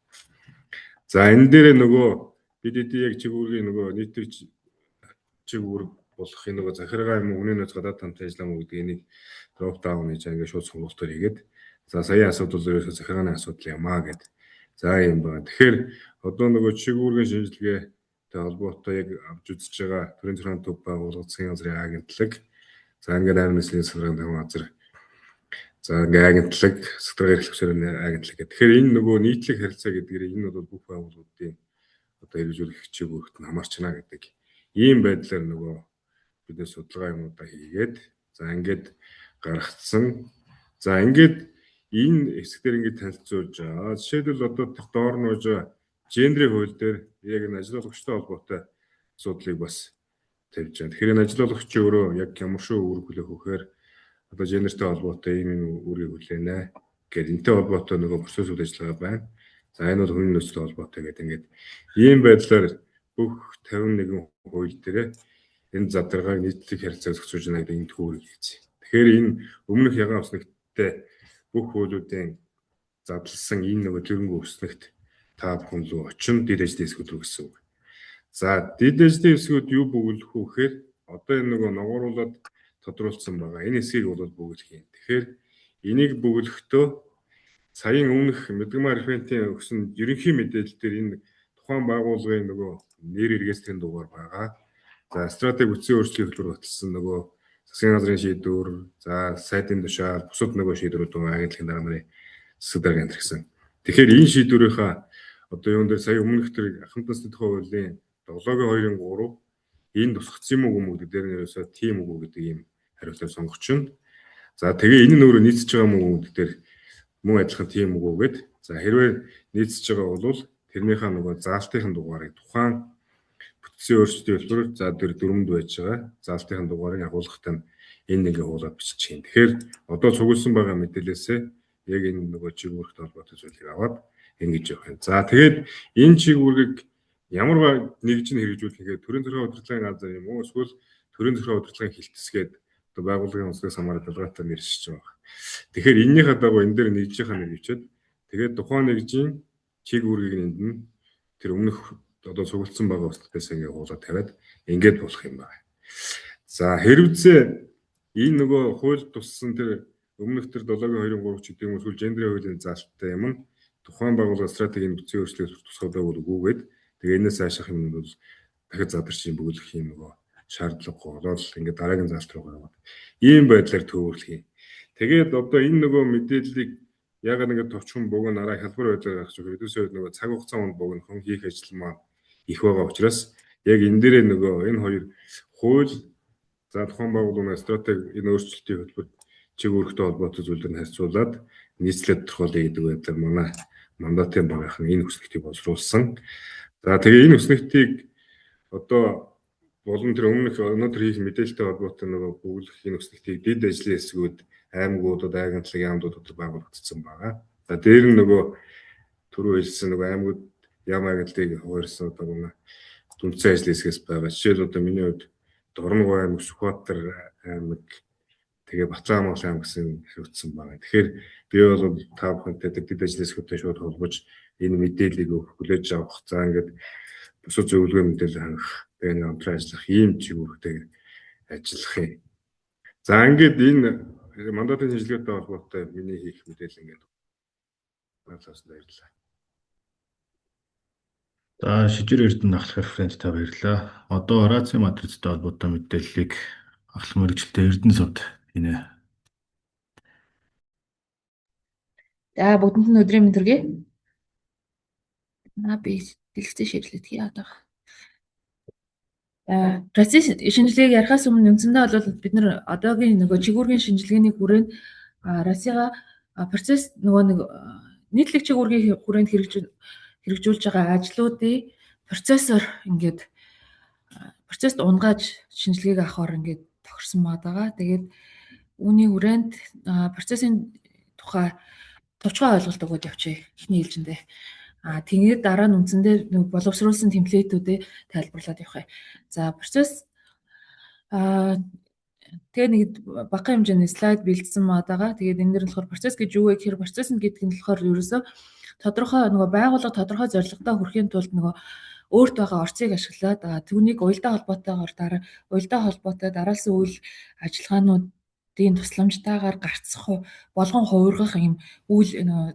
За энэ дээр нөгөө бид яг чиг үүргийн нөгөө нийтлэг чиг үүрэг болохын нөгөө захиргаа юм уу, үнийн нөөц гадаад хамтын ажиллагаа мó гэдэг энийг drop down гэж ингээд шууд сонголтоор хийгээд за саяын асуудал ерөөсөө захиргааны асуудал юм аа гэд. За юм байна. Тэгэхээр одоо нөгөө чиг үүргийн шинжилгээтэй холбоотой яг авч үзэж байгаа төрийн захиргааны төв байгууллага, засгийн газрын агентлаг, за ингээд амин нийслэлийн захиргааны таван газар, за ингээд агентлаг, сэтгүүлэн эрхлэх хүсээрээ агентлаг гэх. Тэгэхээр энэ нөгөө нийтлэг харилцаа гэдгээр энэ бол бүх байгууллагуудын одоо хэрэгжүүлэх чиг үүрэгт нь хамаарчна гэдэг ийм байдлаар нөгөө бид судалгаа юмудаа хийгээд за ингээд гаргацсан. За ингээд энэ хэсгээр ингээд танилцуулж байгаа. Жишээлбэл одоо тэр доор нь байж байгаа гендрийн хууль дээр яг энэ ажил олгогчтой холбоотой асуудлыг бас тавьж байгаа. Тэгэхээр энэ ажил олгогч өөрөө яг ямар шүү үүрэг хүлээх вэхээр одоо гендертэй холбоотой ийм ийм үүргийг хүлээнэ гэдэг энэтэй холбоотой нөгөө процесс үйл ажиллагаа байна. За энэ бол хүний нөөцтэй холбоотой гэдэг ингээд ийм байдлаар бүх 51 хууль дээрээ энэ задаргааг нийтлэг харилцааг зохицуулж байна гэдэг энэ түүрийг хийсэн. Тэгэхээр энэ өмнөх ягаан өснөгттэй бүх хуулиудын задлсан энэ нөгөө тэрнгүү өснөгт та бүхэн лөө очин дэд ажлын хэсгүүд рүү гэсэн үг. За дэд ажлын хэсгүүд юу бөглөх үү гэхээр одоо энэ нөгөө ногооруулаад тодруулсан байгаа. Энэ хэсгийг бол бөглөх юм. Тэгэхээр энийг бөглөхдөө саяын өмнөх Мэдгмаа референтийн өгсөн ерөнхий мэдээлэл дээр энэ тухайн байгууллагын нөгөө нэр регистрийн дугаар байгаа. За стратеги бүтцийн өөрчлөлийн хөтөлбөр баталсан нөгөө засгийн газрын шийдвэр, за сайдын тушаал, бусад нөгөө шийдвэрүүд байгаа агентлагийн дарга нарын засаг дарга энэ гэсэн. Тэгэхээр энэ шийдвэрийнхаа одоо юун дээр сая өмнөх тэр ахмад насны тухай хуулийн 7-гийн 2-ын 3 энэ тусгацсан юм уу гэдэг дээр нь ерөөсөө тийм үгүй гэдэг ийм хариултаар сонгоч нь. За тэгээ энэ нь өөрөө нийцэж байгаа юм уу гэдэг дээр мөн адилхан тийм үгүй гэд. За хэрвээ нийцэж байгаа бол тэрнийхээ нөгөө заалтын дугаарыг тухайн бүтцийн өөрчлөлтийн хөтөлбөр за тэр дөрөмд байж байгаа заалтын дугаарыг агуулгатай нь энэ нэгэ хуулаад бичиж чинь. Тэгэхээр одоо цугласан байгаа мэдээлээсээ яг энэ нөгөө чиг үүрэгтэй холбоотой зүйлийг аваад ингэж явах юм. За тэгээд энэ чиг үүргийг ямар нэгж нь хэрэгжүүлэх гэхээр төрийн захиргааны удирдлагын газар юм уу эсвэл төрийн захиргааны удирдлагын хилтэсгээд одоо байгууллагын онцлогоос хамаарат ялгаатай нэршиж байгаа. Тэгэхээр энэнийхээ дагуу энэ дээр нэгжийнхаа нэр бичээд тэгээд тухайн нэгжийн чиг үүргийг энд нь тэр өмнөх одоо цуглдсан байгаа өсөлтөөс ингээ хуулаад тавиад ингээд болох юм байна. За хэрвээ энэ нөгөө хууль туссан тэр өмнөх тэр 7-гийн 2-ын 3 ч гэдэг юм эсвэл гендрийн хуулийн заалттай юм нь тухайн байгууллага стратегийн бүтцийн өөрчлөлт тусгай байгуул үгүйгээд тэгээ энэс цаашах юм бол дахид задарч юм бөглөх юм нөгөө шаардлагагүй болоод ингээд дараагийн заалт руу яваад ийм байдлаар төвөрлөх юм. Тэгээд одоо энэ нөгөө мэдээллийг ягаад ингээд товчхон богино араа хялбар байдлаар гаргах вэ? Хэдүүсээ нөгөө цаг хугацаа богинохон хийх ажил маань их байгаа учраас яг энэ дээрээ нөгөө энэ хоёр хууль за тухайн байгууллагын стратеги энэ өөрчлөлтийн хөтөлбөр чиг үүрэгтэй холбоотой зүйлээр нь харьцуулаад нийцлээ тодорхойлъё гэдэг байдлаар манай мандатын багийнхан энэ хүснэгтийг боловсруулсан. За тэгээ энэ хүснэгтийг одоо болон тэр өмнөх өнөөдөр хийх мэдээлэлтэй холбоотой нөгөө бөглөх энэ хүснэгтийг дэд ажлын хэсгүүд аймагуудад, агентлаг яамдууд дотор байгуулагдсан байгаа. За дээр нь нөгөө түрүү хэлсэн нөгөө аймагуд яам агентлагыг хуваарьсан одоо манай дүнцэн ажлын хэсгээс байгаа. Жишээл одоо миний хувьд Дорногов аймаг, Сүхбаатар аймаг, тэгээ Батлан аймаг гэсэн хариуцсан байгаа. Тэгэхээр би бол та бүхэнтэй дэд ажлын хэсгүүдтэй шууд холбож энэ мэдээллийг хүлээж авах, за ингээд бусад зөвлөгөө мэдээлэл хангах, тэгээ нэг хамтран ажиллах ийм чиг үүрэгтэй ажиллах юм. За ингээд энэ мандатын шинжилгээтэй холбоотой миний хийх мэдээлэл ингээд баярлалаа. Баярлалаа. За Шижир Эрдэнэ ахлах референт та баярлалаа. Одоо раци матрицтай холбоотой мэдээллийг ахлах мэргэжилтэй Эрдэнэ сувд хийнэ. За бүгдэнд нь өдрийн мэнд төргий. Би дэлгэцээ ширлэдгий одоо. Процесс шинжилгээг ярихаас өмнө үндсэндээ бол бид нар одоогийн нөгөө чигүүргийн шинжилгээний хүрээнд расига процесс нөгөө нэг нийтлэг чигүүргийн хүрээнд хэрэгжүүлж байгаа ажлуудыг процессор ингээд процессд унгааж шинжилгээг авахар ингээд тохирсон байгаа. Тэгээд үүний хүрээнд процессын тухай товчхон ойлголт өгөөд явчихъя эхний ээлжиндээ. Тэгээд дараа нь үндсэндээ нэг боловсруулсан темплейтүүдээ тайлбарлаад явах юм. За процесс тэгээ нэг багахан хэмжээний слайд бэлдсэн байгаа. Тэгээд энэ дэр нь болохоор процесс гэж юу вэ гэхээр процесс гэдэг нь болохоор ерөөсөө тодорхой нөгөө байгууллага тодорхой зорилготой хүрэхийн тулд нөгөө өөрт байгаа орцыг ашиглаад түүнийг уялдаа холбоотойгоор дараа уялдаа холбоотой дараалсан үйл ажиллагаануудын тусламжтайгаар гарцах болгон хувиргах юм үйл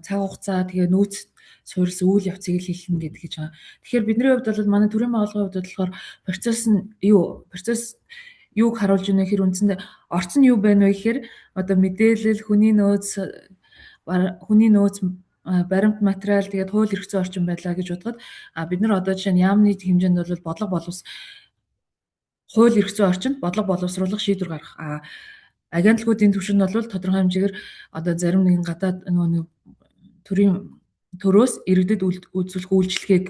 цаг хугацаа тэгээ нөөц суурилсан үйл явцыг л хэлнэ гэдэг гэж байгаа. Тэгэхээр бидний хувьд бол манай төрийн байгууллагын хувьд болохоор процесс нь юу процесс юуг харуулж байна гэхээр үндсэндээ орц нь юу байна вэ гэхээр одоо мэдээлэл, хүний нөөц, баримт материал тэгээд хууль эрх зүйн орчин байлаа гэж бодоход бид нар одоо жишээ нь яамны хэмжээнд бол бодлого боловс хууль эрх зүйн орчинд бодлого боловсруулах шийдвэр гаргах. Агентлагуудын түвшинд бол тодорхой хэмжээгээр одоо зарим нэгэн гадаад нөгөө төрийн төрөөс иргэдэд үзүүлэх үйлчилгээг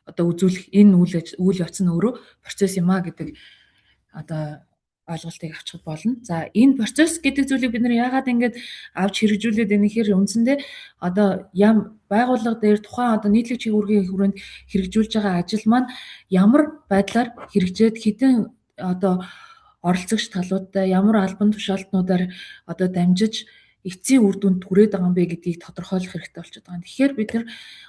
одоо үзүүлэх энэ үйл явц нь өөрөө процесс юм а гэдэг одоо ойлголтыг авчих болно. За энэ процесс гэдэг зүйлийг бид нар яагаад ингэж авч хэрэгжүүлээд байна гэхээр үндсэндээ одоо ям байгууллага дээр тухайн одоо нийтлэг чигүүргийн хүрээнд хэрэгжүүлж байгаа ажил маань ямар байдлаар хэрэгжээд хэдэн одоо оролцогч талуудтай ямар албан тушаалтнуудаар одоо дамжиж эцсийн үр дүнд хүрээд байгаа юм бэ гэдгийг тодорхойлох хэрэгтэй болчиход байгаа. Тэгэхээр бид нар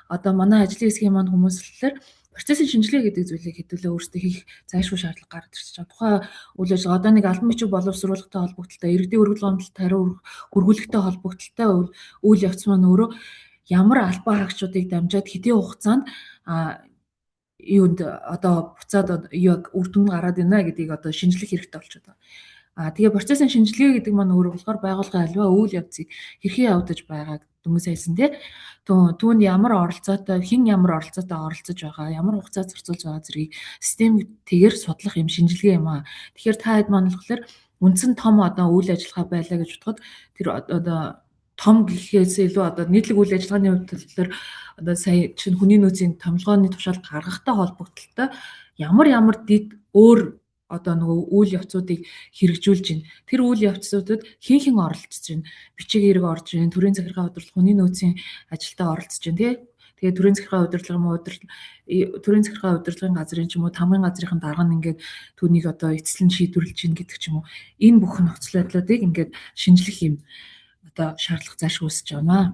одоо манай ажлын хэсгийн маань хүмүүс болохоор процессын шинжилгээ гэдэг зүйлийг хэдүүлээ өөрсдөө хийх зайлшгүй шаардлага гараад ирж байгаа. Тухайн үйл ажиллагаа одоо нэг албан бичиг боловсруулахтай холбогдлолтой, иргэдийн өргөдөл гомдолд хариу хүргүүлэхтэй холбогдлолтой үйл явц маань өөрөө ямар албан хаагчдыг дамжаад хэдийн хугацаанд юунд одоо буцаад яг үр дүн гараад байна гэдгийг одоо шинжлэх хэрэгтэй болчиход байгаа. Тэгээ процессын шинжилгээ гэдэг маань өөрөө болохоор байгууллагын альва үйл явцыг хэрхэн явагдаж байгааг дөнгөж хэлсэн тий. Түүнд ямар оролцоотой, хэн ямар оролцоотой оролцож байгаа, ямар хугацаа зарцуулж байгаа зэргийг системтэйгээр судлах юм шинжилгээ юм аа. Тэгэхээр та хэд маань болохоор үндсэн том одоо үйл ажиллагаа байлаа гэж бодоход тэр одоо том гэхээс илүү одоо нийтлэг үйл ажиллагааны хувьд болохоор одоо сая чинь хүний нөөцийн томилгооны тушаал гаргахтай холбогдлолтой ямар ямар дэд өөр одоо нөгөө үйл явцуудыг хэрэгжүүлж байна. Тэр үйл явцуудад хэн хэн оролцож байна. Бичиг хэрэг орж байна, төрийн захиргаан удирдлага, хүний нөөцийн ажилдаа оролцож байна тий. Тэгээ төрийн захиргаан удирдлага юм уу, төрийн захиргаан удирдлагын газрын ч юм уу, тамгын газрын дарга нь ингээд түүнийг одоо эцэслэн шийдвэрлэж байна гэдэг ч юм уу. Энэ бүх нөхцөл байдлуудыг ингээд шинжлэх юм одоо шаардлага заашгүй үүсэж байгаа юм аа.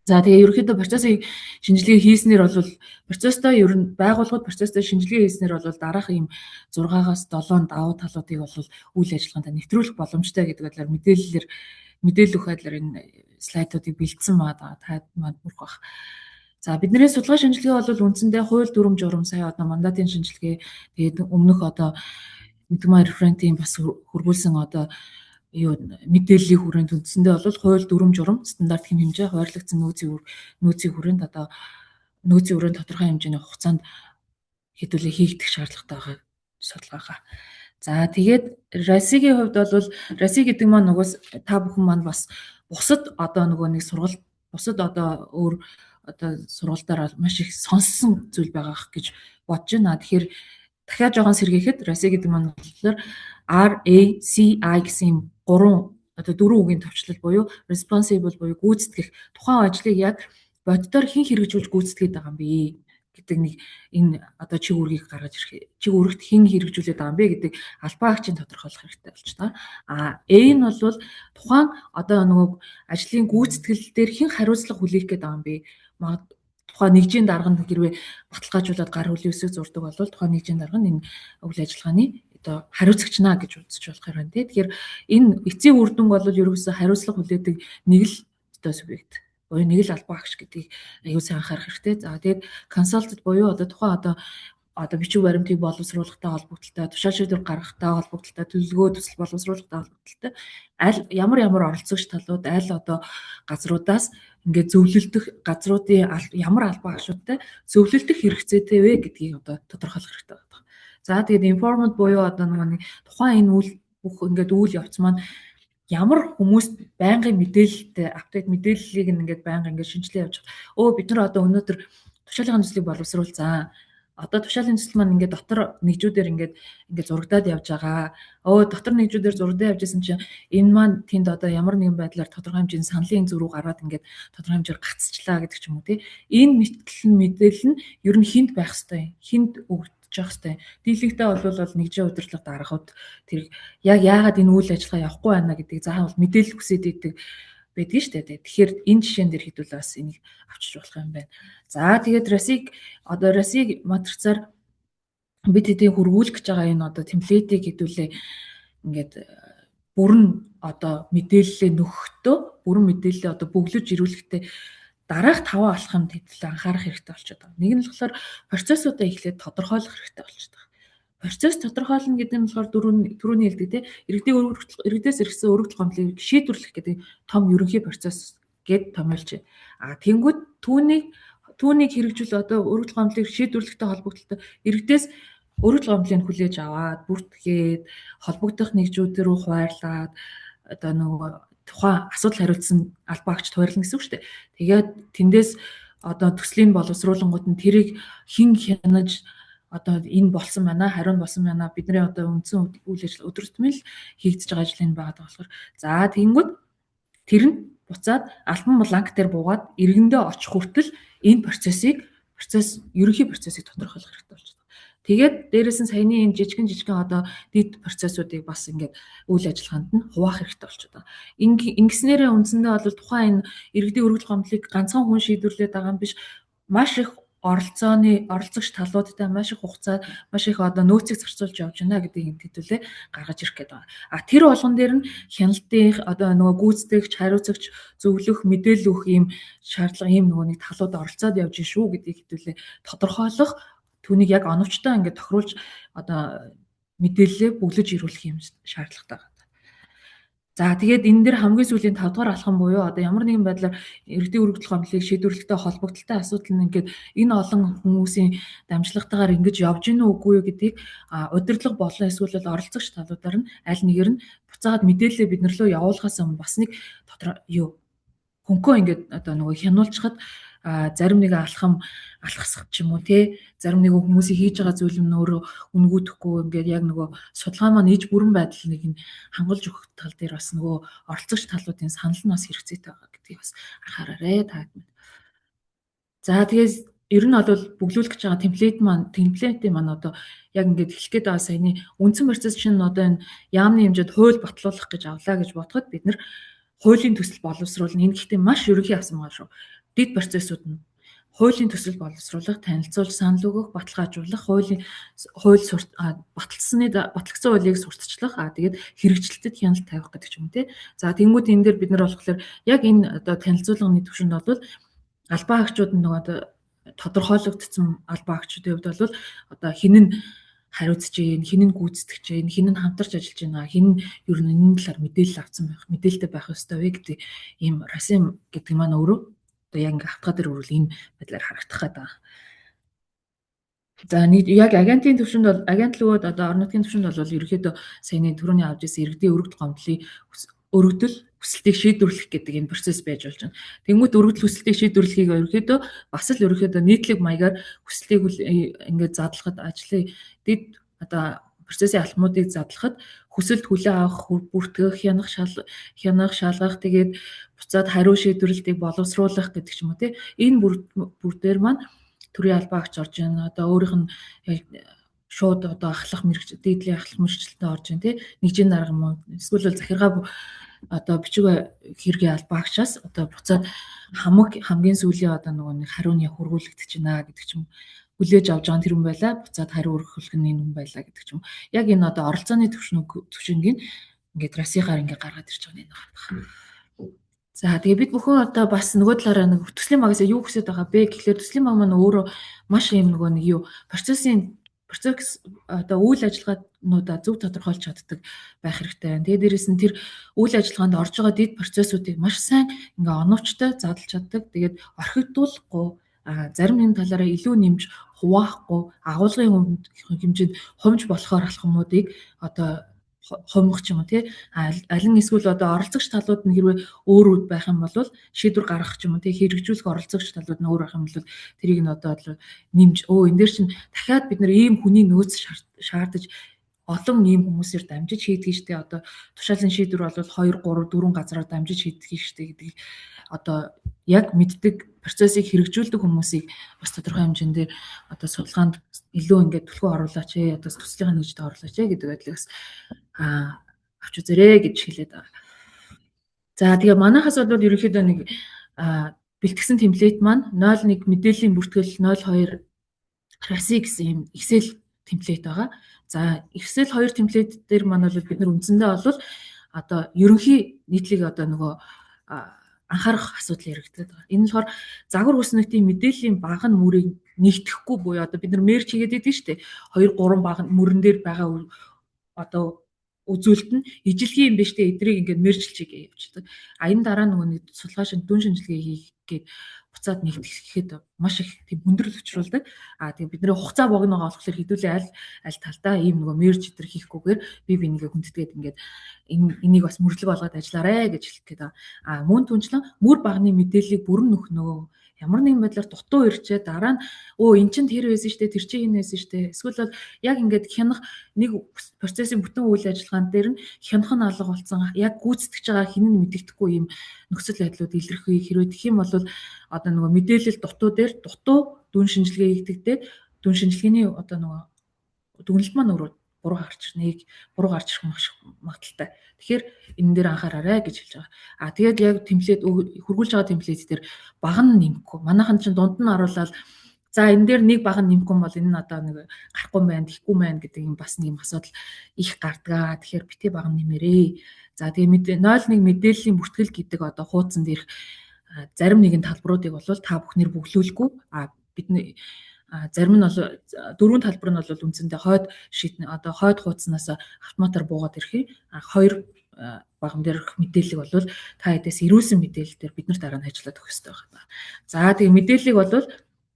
За тэгээ ерөнхийдөө процессын шинжилгээ хийснээр бол процесстой ер нь байгууллагууд процесстой шинжилгээ хийснээр бол дараах ийм 6-аас 7 давуу талуудыг бол үйл ажиллагаанд нэвтрүүлэх боломжтой гэдэг байдлаар мэдээлэл өгөх байдлаар энэ слайдуудыг бэлдсэн байгаа. Та маань бүрх бах. За бидний судалгаа шинжилгээ бол үндсэндээ хууль дүрм журам сая одоо мандатын шинжилгээ тэгээд өмнөх одоо мэдгмаа референтийн бас хөргүүлсэн одоо юу мэдээллийн хүрээнд үндсэндээ бол хууль дүрм журам стандарт хэм хэмжээ хуваарлагдсан нөөцийн хүрээнд одоо нөөцийн хүрээнд тодорхой хэмжээний хугацаанд хэдүүлээ хийгдэх шаардлагатай байгаа судалгаагаа. За, тэгээд RACI-гийн хувьд бол RACI гэдэг маань нугас та бүхэн маань бас бусад одоо нөгөө нэг сургалт, бусад одоо өөр одоо сургалтаар маш их сонссон зүйл байгаа гэж бодож байна. Тэгэхээр дахиад жоохон сэргээхэд RACI гэдэг маань болохоор RACI гэсэн юм гурван одоо дөрвөн үгийн товчлол буюу responsible буюу гүйцэтгэх, тухайн ажлыг яг боддоор хэн хэрэгжүүлж гүйцэтгээд байгаа юм бэ гэдэг нэг энэ одоо чиг үүргийг гаргаж ирэх, чиг үүрэгт хэн хэрэгжүүлээд байгаа юм бэ гэдэг албан агчийг тодорхойлох хэрэгтэй болж байгаа. А нь бол тухайн одоо нөгөө ажлын гүйцэтгэл дээр хэн хариуцлага хүлээх гээд байгаа юм бэ? Тухайн нэгжийн дарга нь хэрвээ баталгаажуулаад гар хөлийн өсөг зурдаг бол тухайн нэгжийн дарга нь энэ үйл ажиллагааны одоо хариуцагч наа гэж үзэж болох юм байна, тий. Тэгэхээр энэ эцсийн үр дүнг бол ерөөсөө хариуцлага хүлээдэг нэг л одоо субъект буюу нэг л албан агч гэдгийг аюул сайн анхаарах хэрэгтэй. За, тэгээд consulted буюу одоо тухайн одоо бичиг баримтыг боловсруулахтай холбогдлолтой, тушаал шийдвэр гаргахтай холбогдлолтой, төлөвлөгөө төсөл боловсруулахтай холбогдлолтой аль ямар ямар оролцогч талууд, аль одоо газруудаас ингээд зөвлөлдөх, газруудын ямар албан агшуудтай зөвлөлдөх хэрэгцээтэй вэ гэдгийг одоо тодорхойлох хэрэгтэй байна. За, тэгээд informed буюу одоо нэг тухайн энэ үйл бүх ингээд үйл явц маань ямар хүмүүс байнгын мэдээлэлтэй, update мэдээллийг ингээд байнга ингээд шинжилгээ явж байгаа. Өө, бид нар одоо өнөөдөр тушаалын төслийг боловсруулсан. Одоо тушаалын төсөл маань ингээд дотор нэгжүүдээр ингээд зурагдаад явж байгаа. Өө, дотор нэгжүүдээр зурагдаад явж исэн чинь энэ маань тэнд одоо ямар нэгэн байдлаар тодорхой хэмжээний саналын зөрүү гараад ингээд тодорхой хэмжээгээр гацчлаа гэдэг ч юм уу, тий. Энэ мэтлэн мэдээлэл нь ер нь хэнд байх ёстой юм? Хэнд өгдөж явах ёстой юм? Дийлэнхтэй бол нэгжийн удирдлага даргахад тэр яг яагаад энэ үйл ажиллагаа явахгүй байна гэдгийг заавал мэдээлэл хүсээд идэг байдгийн шүү дээ. Тэгэхээр энэ жишээн дээр хэдүүл бас энийг авчиж болох юм байна. За, тэгээд RACI-г одоо RACI матрицаар бид хэдийн хөрвүүлэх гэж байгаа энэ одоо template ийг хэдүүлээ ингээд бүрэн одоо мэдээллээ нөхөхдөө, бүрэн мэдээллээ одоо бөглөж ирүүлэхдээ дараах таван алхамд хэдүүлээ анхаарах хэрэгтэй болчиход байгаа. Нэг нь болохоор процессуудаа эхлээд тодорхойлох хэрэгтэй болчиход байгаа. Процесс тодорхойлно гэдэг нь болохоор түрүүний хэлдэг, те, иргэдийн өргөдөл, иргэдээс ирсэн өргөдөл гомдлыг шийдвэрлэх гэдэг том ерөнхий процесс гэд томьёолж байна. А тэнгүүд түүнийг хэрэгжүүл одоо өргөдөл гомдлыг шийдвэрлэхтэй холбогдлолтой иргэдээс өргөдөл гомдлыг хүлээж аваад бүртгээд, холбогдох нэгжүүд рүү хуваарлаад, одоо нөгөө тухайн асуудал хариуцсан албан агчд хуваарлана гэсэн үг шүү дээ. Тэгээд тэндээс одоо төслийн боловсруулангууд нь тэрийг хэн хянаж, одоо энэ болсон байна, хариу нь болсон байна. Бидний одоо үндсэн үйл ажиллагаа өдөр тутмын л хийгдэж байгаа ажил энэ байгаа болохоор, за, тэгэнгүүт тэр нь буцаад альбан бланк дээр буугаад иргэндээ очих хүртэл энэ процессыг, процесс, ерөнхий процессыг тодорхойлох хэрэгтэй болж байна. Тэгээд дээрэс нь саяны энэ жижигэн жижигэн одоо дэд процессуудыг бас ингээд үйл ажиллагаанд нь хуваах хэрэгтэй болчиход байгаа. Ингэснээрээ үндсэндээ бол тухайн энэ иргэдийн өргөдөл гомдлыг ганцхан хүн шийдвэрлээд байгаа юм биш. Маш их оролцооны оролцогч талуудтай, маш их хугацаа, маш их одоо нөөцийг зарцуулж явж байна гэдгийг хэдүүлээ гаргаж ирэх гээд байгаа. А тэр болгон дээр нь хяналтын одоо нөгөө гүйцэтгэгч, хариуцагч, зөвлөх, мэдээлэл өгөх ийм шаардлага, ийм нөгөө нэг талууд оролцоод явж шүү гэдгийг хэдүүлээ тодорхойлох, түүнийг яг оновчтой ингээд тохируулж одоо мэдээллээ бөглөж ирүүлэх юм шаардлагатай байна. За, тэгээд энэ дээр хамгийн сүүлийн 5 дугаар алхам буюу одоо ямар нэгэн байдлаар иргэдийн өргөдөл гомдлыг шийдвэрлэхтэй холбогдлолтой асуудал нь ингээд энэ олон хүмүүсийн дамжлагтайгаар ингэж явж гинүү үгүй юу гэдгийг удирдлага болон эсвэл бол оролцогч талуудаар нь аль нэгээр нь буцаагаад мэдээлэлээ бид нар лөө явуулахаас өмнө бас нэг тодорхой юу хөнкөө ингээд одоо нөгөө хянуулчихад зарим нэгэн алхам алхасах ч юм уу, те, зарим нэгэн хүмүүсийн хийж байгаа зүйл нь өөрөө үнгүүдэхгүй, ингээд яг нөгөө судалгаа маань иж бүрэн байдал нэг нь хангалж өгөх тал дээр бас нөгөө оролцогч талуудын санал нь бас хэрэгцээтэй байгаа гэдгийг бас анхаараарэ та бүхэн. За, тэгээс ер нь бол бөглүүлэх гэж байгаа template маань, template ийн маань одоо яг ингээд хэлэх гээд байгаа саяны үндсэн процесс чинь одоо энэ яамны хэмжээд хууль батлуулах гэж авлаа гэж бодоход бид нар хуулийн төсөл боловсруулна. Энэ гэхдээ маш ерөнхий авсан байгаа шүү. Дэд процессууд нь хуулийн төсөл боловсруулах, танилцуулж санал өгөх, баталгаажуулах, хууль баталсны батлагдсан хуулийг сурталчлах, тэгээд хэрэгжилтэд хяналт тавих гэдэг ч юм уу, те. За, тэнгүүд энэ дээр бид нар болохоор яг энэ одоо танилцуулганы түвшинд бол албан агчууд нь нөгөө одоо тодорхойлогдсон албан агчдын хувьд бол одоо хэн нь хариуцж гин, хэн нь гүйцэтгэж гин, хэн нь хамтарч ажиллаж байна, хэн нь ер нь энэ талаар мэдээлэл авсан байх, мэдээлэлтэй байх ёстой вэ гэдэг ийм RACI гэдэг маань өөрөө одоо яг ингээ хавтгаа дээр өрвөл энэ байдлаар харагдах гэдэг. За, нэг яг агентийн төвшөнд бол, агентлууд одоо орон нутгийн төвшөнд бол ерөнхийдөө саяны түрүүний авч ирсэн иргэдийн өргөдөл гомдлын өргөдөл хүсэлтийг шийдвэрлэх гэдэг энэ процесс байж болж байна. Тэнгүүт өргөдөл хүсэлтийг шийдвэрлэхийг ерөнхийдөө бас л ерөнхийдөө нийтлэг маягаар хүсэлтийг ингээд задлахад, ажлын дэд одоо процессын алхмуудыг задлахад хүсэлт хүлээн авах, бүртгэх, хянах, хянах, шалгах, тэгээд буцаад хариу шийдвэрлэлтийг боловсруулах гэдэг ч юм уу, тий. Энэ бүр дээр маань төрийн албаа агч орж байна. Одоо өөрийнх нь шууд одоо ахлах мэрэгч, дээдлийн ахлах мэрэгчлэлтэд орж байна, тий. Нэгжийн дарга юм уу? Эсвэл бол захиргаа одоо бичиг хэргийн албаа агчаас одоо буцаад хамаг хамгийн сүүлийн одоо нөгөө нэг хариуны хургуулагдаж байна гэдэг ч юм, хүлээж авч байгаа тэр хүн байлаа, буцаад хариу өргөх нь энэ хүн байлаа гэдэг ч юм. Яг энэ одоо оролцооны төвшингийн ингээд расихаар ингээд гаргаад ирж байгаа нь энэ байна. За, тэгээ бид бүхэн одоо бас нөгөө талаараа нэг төслийн багаас юу хүсэж байгаа бэ гэхлээр төслийн баг маань өөрөө маш юм нөгөө нэг юу процессын процесс одоо үйл ажиллагаануудаа зөв тодорхойлж чаддаг байх хэрэгтэй байна. Тэгээ дээрэс нь тэр үйл ажиллагаанд орж байгаа дэд процессуудыг маш сайн ингээ оновчтой задлж чаддаг. Тэгээд орхигдуулахгүй, зарим нэгэн талаараа илүү нэмж хуваахгүй, агуулгын хэмжээнд хумж болохоор алхмуудыг одоо хумгах ч юм уу, тий, аль нь эсвэл одоо оролцогч талууд нь хэрвээ өөр үд байх юм бол шийдвэр гаргах ч юм уу, тий, хэрэгжүүлэх оролцогч талууд нь өөр байх юм бол тэрийг нь одоо нэмж, өө энэ дээр чинь дахиад бид нар ийм хүний нөөц шаардаж олон ийм хүмүүсээр дамжиж хийдэг штэ, одоо тушаалын шийдвэр бол 2 3 4 газараар дамжиж хийдэг штэ гэдгийг одоо яг мэддэг, процессыг хэрэгжүүлдэг хүмүүсийг бас тодорхой хэмжээнд одоо судалгаанд илүү ингээд түлхүү оруулаач ээ, одоо төслийн нэгжид оруулаач ээ гэдэг байдлыг бас авч үзээрэй гэж хэлээд байгаа. За, тэгээ манайхаас бол ерөнхийдөө нэг бэлтгэсэн template маань 01 мэдээллийн бүртгэл, 02 RACI гэсэн юм Excel template байгаа. За, Excel 2 template дээр маань бол бид нар үндсэндээ бол одоо ерөнхий нийтлэг одоо нөгөө анхаарах асуудал яригдаад байгаа. Энэ нь болохоор загвар хүснэгтийн мэдээллийн баг нь мөрийг нэгтгэхгүй буюу одоо бид нар merge хийгээд идэв шүү дээ. 2 3 баг мөрөн дээр байгаа одоо үзүүлэлт нь ижилхэн юм биш үү? Эдрийг ингээд merge лж хийгээ явуулдаг. А энэ дараа нөгөө нэг судалгаа шин дүн шинжилгээ хийх гээд буцаад нэгтгэхэд маш их тийм хүндрэл учруулдаг. А тэгээ бидний хугацаа богино байгаа болохоор хэдүүлээ аль аль талдаа ийм нөгөө merge эдэр хийхгүйгээр би бинийгээ хүндэтгээд ингээд энийг бас мөрдлөг болгоод ажиллаарэ гэж хэлэх гээд байгаа. А мөн түнчлэн мөр багны мэдээллийг бүрэн нөхнөө, ямар нэгэн байдлаар дутуу ирчээ дараа нь өө эн чин тэр байсан штэ, тэр чинь энэ байсан штэ, эсвэл бол яг ингээд хянах нэг процессын бүтэн үйл ажиллагаан дээр нь хянах нь алга болсон, яг гүйцэтгэж байгаа хэн нь мэдэгдэхгүй ийм нөхцөл байдлууд илэрхий. Хэрвээ тэгэх юм бол одоо нөгөө мэдээлэл дутуу дээр дутуу дүн шинжилгээ хийгдэгдээд дүн шинжилгээний одоо нөгөө дүгнэлт маань өөрөө буруу гарч ирнэ, буруу гарч ирэх маш магадлалтай. Тэгэхээр энэ дээр анхаараарай гэж хэлж байгаа. А тэгээд яг template, хөргүүлж байгаа template дээр баг нь нэмэхгүй. Манайхан чинь дунд нь оруулаад, за энэ дээр нэг баг нь нэмэхгүй бол энэ нь одоо нэг гарахгүй байна, тэхгүй байна гэдэг юм бас нэг юм асуудал их гардгаа. Тэгэхээр битгий баг нь нэмэрээ. За, тэгээ 01 мэдээллийн бүртгэл гэдэг одоо хуудсан дээрх зарим нэгэн талбаруудыг бол та бүхнэр бөглүүлэхгүй. А бидний зарим нь бол дөрвөн талбар нь бол үндсэндээ хойд sheet одоо хойд хуудаснаас автоматар буугаад ирэх юм. А хоёр баган дээрх мэдээллийг бол та хэдээс ирүүлсэн мэдээлэл дээр бид нар дараа нь ажиллаад өгөх хэрэгтэй байна. За, тэгээ мэдээллийг бол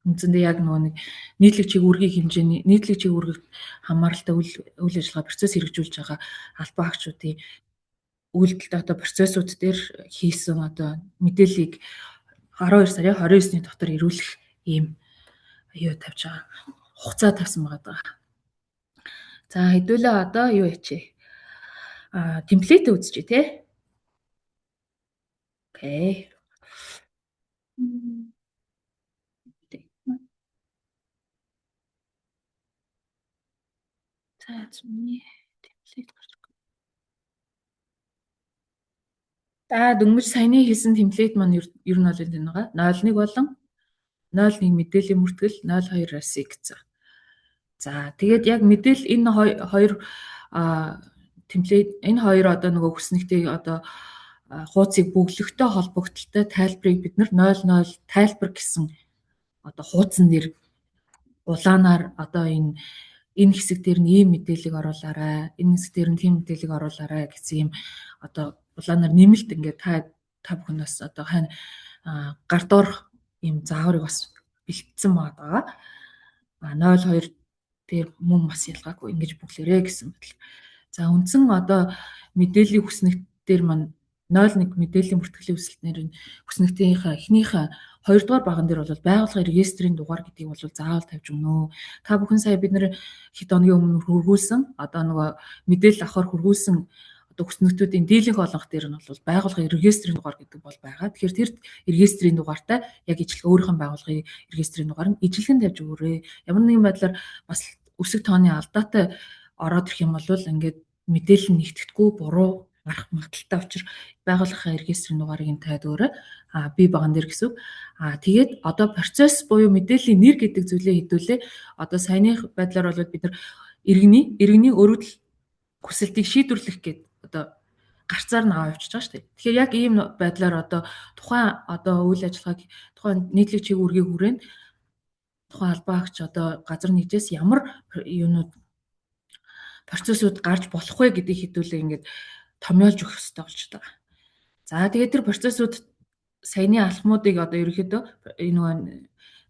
үндсэндээ яг нөгөө нэг нийтлэг чиг үүргийн хэмжээний, нийтлэг чиг үүрэгт хамааралтай үйл ажиллагаа процесс хэрэгжүүлж байгаа албан агчуудын үйлдэлтэй одоо процессууд дээр хийсэн одоо мэдээллийг 12 сарын 29-ний дотор ирүүлэх ийм юу тавьж байгаа. Хугацаа тавьсан байгаа даа. За, хэдүүлээ одоо юу ячээ? А template үзчихье те. Okay. За, миний template гарч. За, дөнгөж саяны хэлсэн template маань ер нь бол энэ байгаа. 01 болон 01 мэдээллийн бүртгэл, 02 RACI гэсэн. За, тэгээд яг мэдээлэл энэ хоёр template, энэ хоёр одоо нөгөө хүснэгтийг одоо хуудсыг бөглөхтэй холбогдлолтой тайлбарыг бид нар 00 тайлбар гэсэн одоо хуудсан дээр улаанаар одоо энэ хэсэг дээр нь ийм мэдээллийг оруулаарай, энэ хэсэг дээр нь тийм мэдээллийг оруулаарай гэсэн ийм одоо улаанаар нэмэлт ингээд та бүхнээс одоо хань гар доорх ийм зааврыг бас бэлтсэн байгаа. А 02 дээр мөн бас ялгаагүй ингэж бүглээрэй гэсэн бодол. За үндсэн одоо мэдээллийн хүснэгт дээр маань 01 мэдээллийн бүртгэлийн хүсэлтнэр нь хүснэгтийнхаа эхнийхээ 2 дугаар баган дээр бол байгууллагын регистрийн дугаар гэдгийг бол заавал тавьж өгнө. Та бүхэн сая бид нэр хэд хоногийн өмнө хөргүүлсэн одоо нөгөө мэдээлэл авахар хөргүүлсэн одоо хүснэгтүүдийн дийлэнх олонх дээр нь бол байгууллагын регистрийн дугаар гэдэг бол байгаа. Тэгэхээр тэр регистрийн дугаартай яг ижлэх өөрийнх нь байгууллагын регистрийн дугаар нь ижилхэн тавьж өгөөрэй. Ямар нэгэн байдлаар бас өсөг тооны алдаатай ороод ирэх юм бол ингээд мэдээлэл нь нэгтгэдэггүй буруу гарах магадлалтай учраас байгууллагын регистрийн дугаарыг нь тавиад өгөөрэй. А би баган дээр гэсэн үг. А тэгээд одоо процесс буюу мэдээллийн нэр гэдэг зүйлээ хэдүүлээ. Одоо саяны байдлаар бол бид нар иргэний өргөдөл хүсэлтийг шийдвэрлэх гээд одоо гарцаар нь аваа явчихж байгаа шүү дээ. Тэгэхээр яг ийм байдлаар одоо тухайн одоо үйл ажиллагааг тухайн нийтлэг чиг үүргийн хүрээнд тухайн албаа агч одоо газар нэгжээс ямар юунууд процессууд гарч болох вэ гэдгийг хэдүүлээ ингээд томьёолж өгөх хэрэгтэй болчиход байгаа. За тэгээд тэр процессууд саяны алхмуудыг одоо ерөнхийдөө энэ нөгөө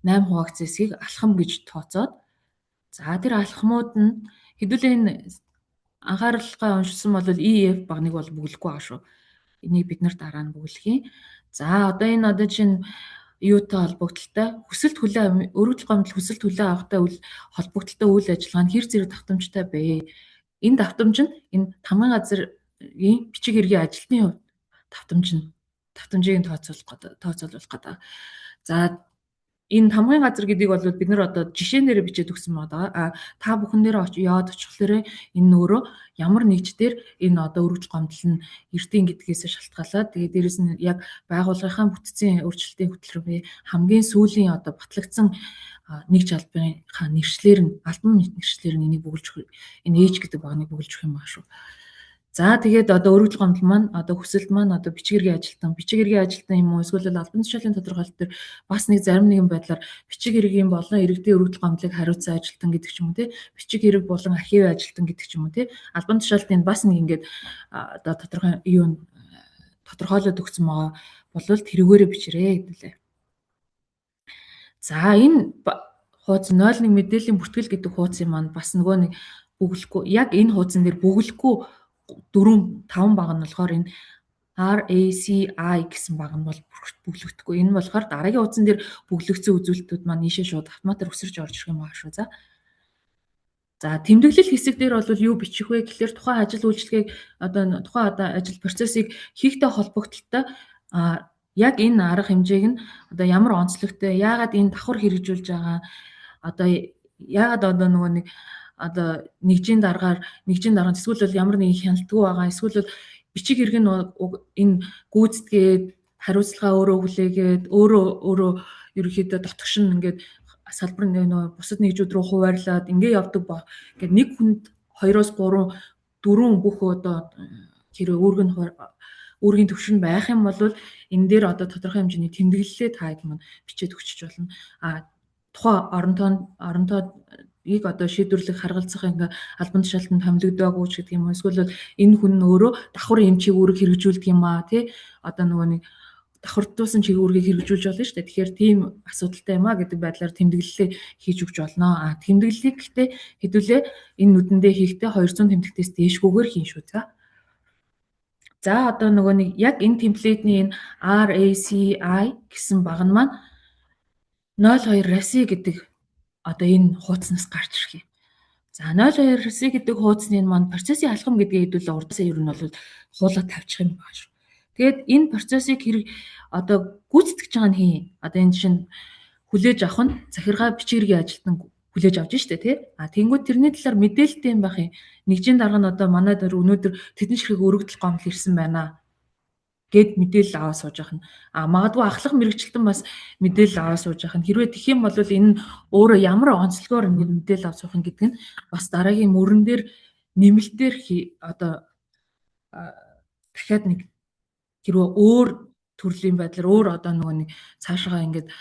8 хуваагдсан хэсгийг алхам гэж тооцоод за тэр алхмууд нь хэдүүлээ энэ анхааралгаа уншсан бол EF багныг бол бөглөхгүй байгаа шүү. Энийг бид нар дараа нь бөглөх юм. За одоо энэ одоо чинь юутай холбогдлолтой хүсэлт хүлээ өргөдөл гомдол хүсэлт хүлээ авахтай үйл холбогдлолтой үйл ажиллагаа нь хэр зэрэг давтамжтай бэ? Энэ давтамж нь энэ тамгын газрын бичиг хэргийн ажилтны хувьд давтамж нь давтамжийг нь тооцоолох гэдэг. За энэ тамгын газар гэдгийг бол бид нар одоо жишээн дээрээ бичээд өгсөн байгаа. А та бүхэн дээр яваад очихлоороо энэ өөрөө ямар нэгж дээр энэ одоо өргөдөл гомдол нь эрдийн гэдгээс шалтгаалаад тэгээд дээрэс нь яг байгууллагынхаа бүтцийн өөрчлөлтийн хөтөлбөрийн хамгийн сүүлийн одоо батлагдсан нэгж албаныхаа нэршлэр нь албан нэршлэр нь энийг бөглөж энэ H гэдэг багныг бөглөж өгөх юм байна шүү. За тэгээд одоо өргөдөл гомдол маань одоо хүсэлт маань одоо бичиг хэргийн ажилтан, бичиг хэргийн ажилтан юм уу эсвэл албан тушаалын тодорхойлолт дээр бас нэг зарим нэгэн байдлаар бичиг хэргийн болон иргэдийн өргөдөл гомдлыг хариуцсан ажилтан гэдэг ч юм уу тий бичиг хэрэг болон архивын ажилтан гэдэг ч юм уу тий албан тушаалтын бас нэг ингээд одоо тодорхой юу тодорхойлоод өгсөн байгаа болвол тэрүүгээрээ бичээрэй гэдүүлээ. За энэ хууц 01 мэдээллийн бүртгэл гэдэг хуудсын маань бас нөгөө нэг бөглөхгүй яг энэ хуудсан дээр бөглөхгүй 4 5 баг нь болохоор энэ RACI гэсэн баг нь бол бөглөгдөхгүй. Энэ болохоор дараагийн хуудсан дээр бөглөгдсөн үзүүлэлтүүд маань ийшээ шууд автоматар өсөрч орж ирэх юм байна шүү. За. За тэмдэглэл хэсэг дээр бол юу бичих вэ гэхлээр тухайн ажил үйлчилгээг одоо тухайн одоо ажил процессыг хийхтэй холбогдлолтой а яг энэ арга хэмжээг нь одоо ямар онцлогтой, яагаад энэ давхар хэрэгжүүлж байгаа, одоо яагаад одоо нөгөө нэг одоо нэгжийн даргаар нэгжийн дараа эсвэл бол ямар нэгэн хяналтгүй байгаа эсвэл бол бичиг хэрэг нь энэ гүйцэтгээд хариуцлага өөрөө хүлээгээд өөрөө өөрөө ерөнхийдөө дотгош нь ингээд салбар нөгөө бусад нэгжүүд рүү хуваарлаад ингээ явдаг ба ингээд нэг хүнд 2-оос 3 4 бүх одоо хэрэг үүрэг нь үүргийн төвшин байх юм бол энэ дээр одоо тодорхой хэмжээний тэмдэглэлээ та хэд маань бичээд өгчөж болно. А тухайн оронтоо ийг одоо шийдвэрлэх харгалзах ингээ албан тушаалтанд томилогдоогүй ч гэдэг юм уу эсвэл энэ хүн нь өөрөө давхар юм чиг үүрэг хэрэгжүүлдэг юм аа тий одоо нөгөө нэг давхардуулсан чиг үүргийг хэрэгжүүлж болно шүү дээ. Тэгэхээр тийм асуудалтай юм а гэдэг байдлаар тэмдэглэлээ хийж өгч болно. А тэмдэглэлийг гэхдээ хэдүүлээ энэ нүдэндээ хийхдээ 200 тэмдэгтээс дээшгүйгээр хийн шүү за. За одоо нөгөө нэг яг энэ template ний энэ RACI гэсэн баг нь маань 02 RACI гэдэг одоо энэ хуудаснаас гарч ирэх юм. За 02 RACI гэдэг хуудасны маань процессын алхам гэдгээ хэдүүлээ урдсаа ер нь бол хуулаад тавьчих юм байна шүү. Тэгээд энэ процессыг хэрэг одоо гүйцэтгэж байгаа нь хэн? Одоо энэ жишээ нь хүлээж авах нь захиргаа бичиг хэргийн ажилтан хүлээж авч штэ тий. А тэнгууд тэрний талаар мэдээлэлтэй юм байх юм. Нэгжийн дарга нь одоо манай дээр өнөөдөр тэдэн ширхэг өргөдөл гомдол ирсэн байна гэд мэдээлэл аваа сууж явах нь. А магадгүй ахлах мэргэжилтэн бас мэдээлэл аваа сууж явах нь. Хэрвээ тэгэх юм бол энэ нь өөрөө ямар онцлогоор ингэж мэдээлэл авч суух юм гэдэг нь бас дараагийн мөрөн дээр нэмэлтээр одоо дахиад нэг хэрвээ өөр төрлийн байдлаар өөр одоо нөгөө нэг цаашаа ингээд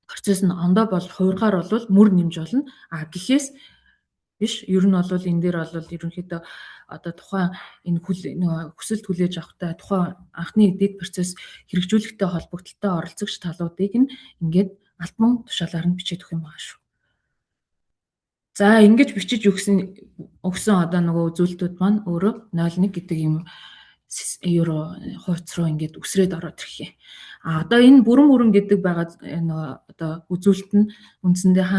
процесс нь ондоо бол хувиргаар бол мөр нэмж болно. А гэхээс биш ер нь бол энэ дээр бол ерөнхийдөө одоо тухайн энэ хүсэлт хүлээж авахтай тухайн анхны дэд процесс хэрэгжүүлэхтэй холбогдлолтой оролцогч талуудыг нь ингээд албан тушаалаар нь бичээд өгөх юм байна шүү. За, ингэж бичиж өгсөн одоо нөгөө үзүүлэлтүүд маань өөрөө 0.1 гэдэг юм юу хууц руу ингээд үсрээд ороод ирэх юм. А одоо энэ бүрэн бүрэн гэдэг байгаа нөгөө одоо үзүүлэлт нь үндсэндээ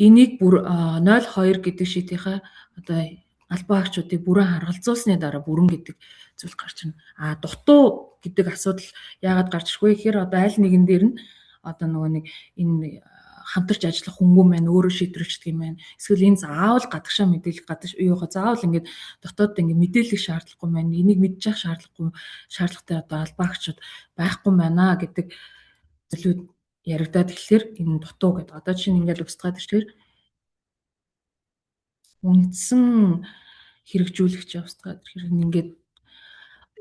энийг бүр 0.2 гэдэг sheet ийнхаа одоо албан хаагчуудыг бүрэн харгалзуулсны дараа бүрэн гэдэг зүйл гарч ирнэ. А дутуу гэдэг асуудал яагаад гарч ирэх вэ гэхээр одоо аль нэгэн дээр нь одоо нөгөө нэг энэ хамтарч ажиллах хүнгүй маань өөрөө шийдвэрлэдэг юм байна. Эсвэл энэ заавал гадагшаа мэдээлэх гадагш юугаа заавал ингээд дотоод ингээд мэдээлэх шаардлагагүй маань, энийг мэдчих шаардлагагүй шаардлагатай одоо албан хаагчид байхгүй байна гэдэг зүйлүүд яригадаад тэгэхээр энэ дутуу гэдэг. Одоо чинь ингээд устгаад ирэхээр үндсэн хэрэгжүүлэгч устгаад ирэхээр ингээд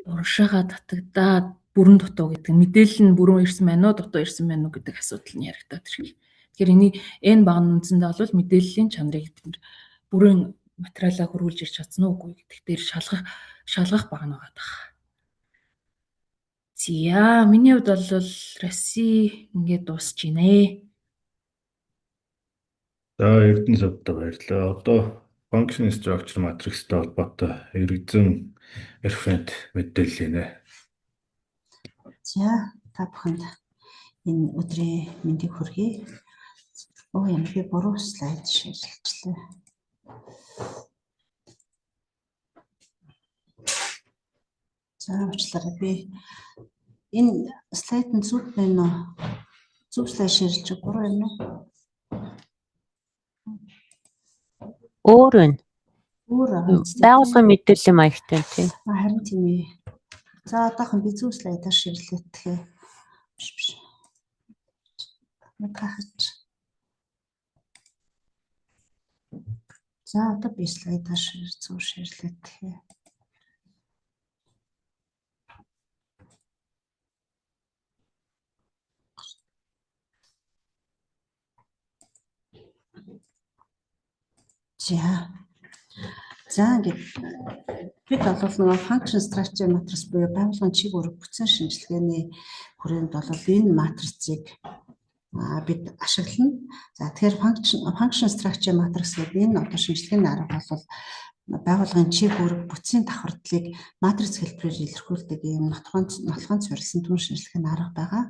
урагшаага татагдаад бүрэн дутуу гэдэг мэдээлэл нь бүрэн ирсэн байна уу, дутуу ирсэн байна уу гэдэг асуудал нь яригадаад ирэх. Тэгэхээр энийг N баг нь үндсэндээ бол мэдээллийн чанарыг бид бүрэн материалаа хөрвүүлж ирж чадсан уу үгүй гэдэг дээр шалгах баг нь байгаа даа. За, миний хувьд бол RACI ингээд дуусч байна. За, Эрдэнэ савдаа баярлалаа. Одоо function structure matrix-тэй холбоотой эргэзэн референт мэдээлэл хийнэ. За, та бүхэнд энэ өдрийн мэндийг хүргэе. Оо, ямар би буруу слайд share лчихлээ. За, уучлаарай, би энэ слайд нь зөв байна уу? Зөв слайд share лж буруу байна уу? Өөр байна. Өөр байгаа. Байгууллагын мэдээллийн маягтай тийм. Харин тийм ээ. За, одоохон би зөв слайдаар share лэтгэе. Биш биш. Гахаж. За, одоо би слайдаар зөв share лэтгэе. За. За, ингээд бид бол нөгөө function structure matrix буюу байгууллагын чиг үүрэг бүтцийн шинжилгээний хүрээнд бол энэ матрицыг бид ашиглана. За, тэгэхээр function structure matrix гэдэг энэ одоо шинжилгээний арга бол байгууллагын чиг үүрэг бүтцийн давхардлыг матриц хэлбэрээр илэрхийлдэг ийм нотлохын суурилсан түн шинжилгээний арга байгаа.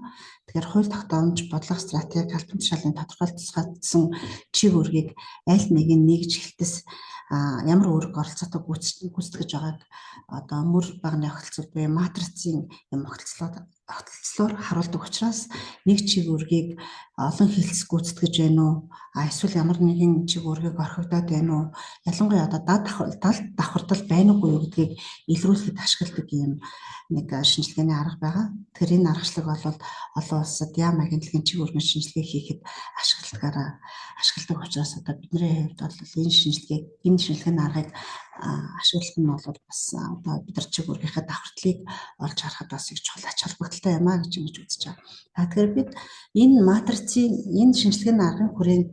Тэгэхээр хууль тогтоомж, бодлого стратеги, албан тушаалын тодорхойлцсон чиг үүргийг аль нэг нь нэгж хэлтэс ямар үүрэг оролцоотой гүйцэтгэж байгааг одоо мөр багны огтлцол буюу матрицын юм огтлцлоор харуулдаг учраас нэг чиг үүргийг олон хэлц гүйцэтгэж байна уу, эсвэл ямар нэгэн чиг үүргийг орхигдоод байна уу, ялангуяа одоо дал давхардал байна уугүй юу гэдгийг илрүүлэхэд ашигладаг ийм нэг шинжилгээний арга байгаа. Тэгэхээр энэ аргачлаг бол олон улсад яам агентлагийн чиг үүргийн шинжилгээ хийхэд ашигладаг учраас одоо бидний хувьд бол энэ шинжилгээний аргыг ашиглах нь бол бас одоо бид нар чиг үүргийнхээ давхардлыг олж харахад бас их чухал ач холбогдолтой юм а гэж ингэж үзэж байгаа. За, тэгэхээр бид энэ матрицын энэ шинжилгээний аргын хүрээнд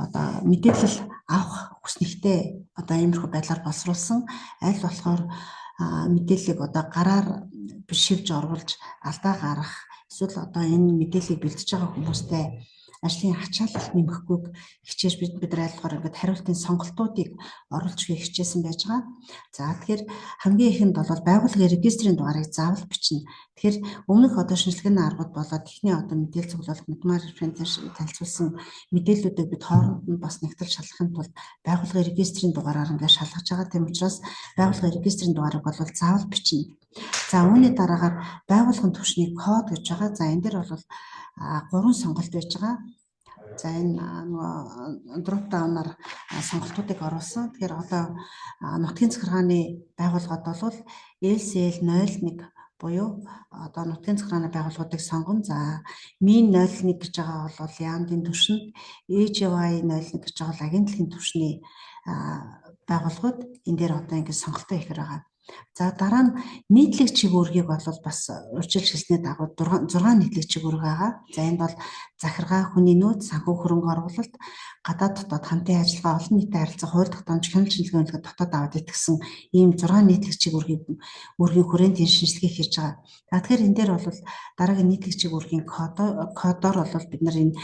одоо мэдээлэл авах хүснэгтэй одоо иймэрхүү байдлаар боловсруулсан аль болохоор мэдээллийг одоо гараар шивж оруулж алдаа гаргах эсвэл одоо энэ мэдээллийг бэлтэж байгаа хүмүүстэй ажлын ачаалалт нэмэхгүйг хичээж бид нар айлхаар ингээд хариултын сонголтуудыг оруулж өгөх хичээсэн байж байгаа. За, тэгэхээр хамгийн ихэнд бол байгууллагын регистрийн дугаарыг заавал бичнэ. Тэгэхээр өмнөх одоо шинжилгээний аргууд болоод техний одоо мэдээлэл цуглуулах мэдмаар референцээр танилцуулсан мэдээллүүдийг бид хооронд нь бас нэгтэл шалгахын тулд байгууллагын регистрийн дугаараар ингээд шалгаж байгаа. Тийм учраас байгууллагын регистрийн дугаарыг бол заавал бичнэ. За, үүний дараагаар байгууллагын түвшний код гэж байгаа. За, энэ дээр бол 3 сонголт байж байгаа. За, энэ нөгөө drop down-аар сонголтуудыг оруулсан. Тэгэхээр одоо нутгийн захиргааны байгууллагад бол LCL 01 буюу одоо нутгийн захиргааны байгууллагуудыг сонгоно. За, MIN 01 гэж байгаа бол яамдын түвшинд, AGY 01 гэж байгаа бол агентлагийн түвшний байгууллагууд энэ дээр одоо ингэ сонголтоо ихээр байгаа. За, дараа нь нийтлэг чиг үүргийг бол бас урьдчилж хэлсний дагуу 6 нийтлэг чиг үүрэг байгаа. За, энд бол захиргаа, хүний нөөц, санхүү хөрөнгө оруулалт, гадаад дотоод хамтын ажиллагаа, олон нийтэд харилцах, хууль тогтоомж, хяналт шинжилгээ үнэлгээ, дотоод аваад итгэсэн ийм 6 нийтлэг чиг үүргийн хүрээнд энэ шинжилгээ хийж байгаа. За, тэгэхээр энэ дээр бол дараагийн нийтлэг чиг үүргийн кодоор бол бид нар энэ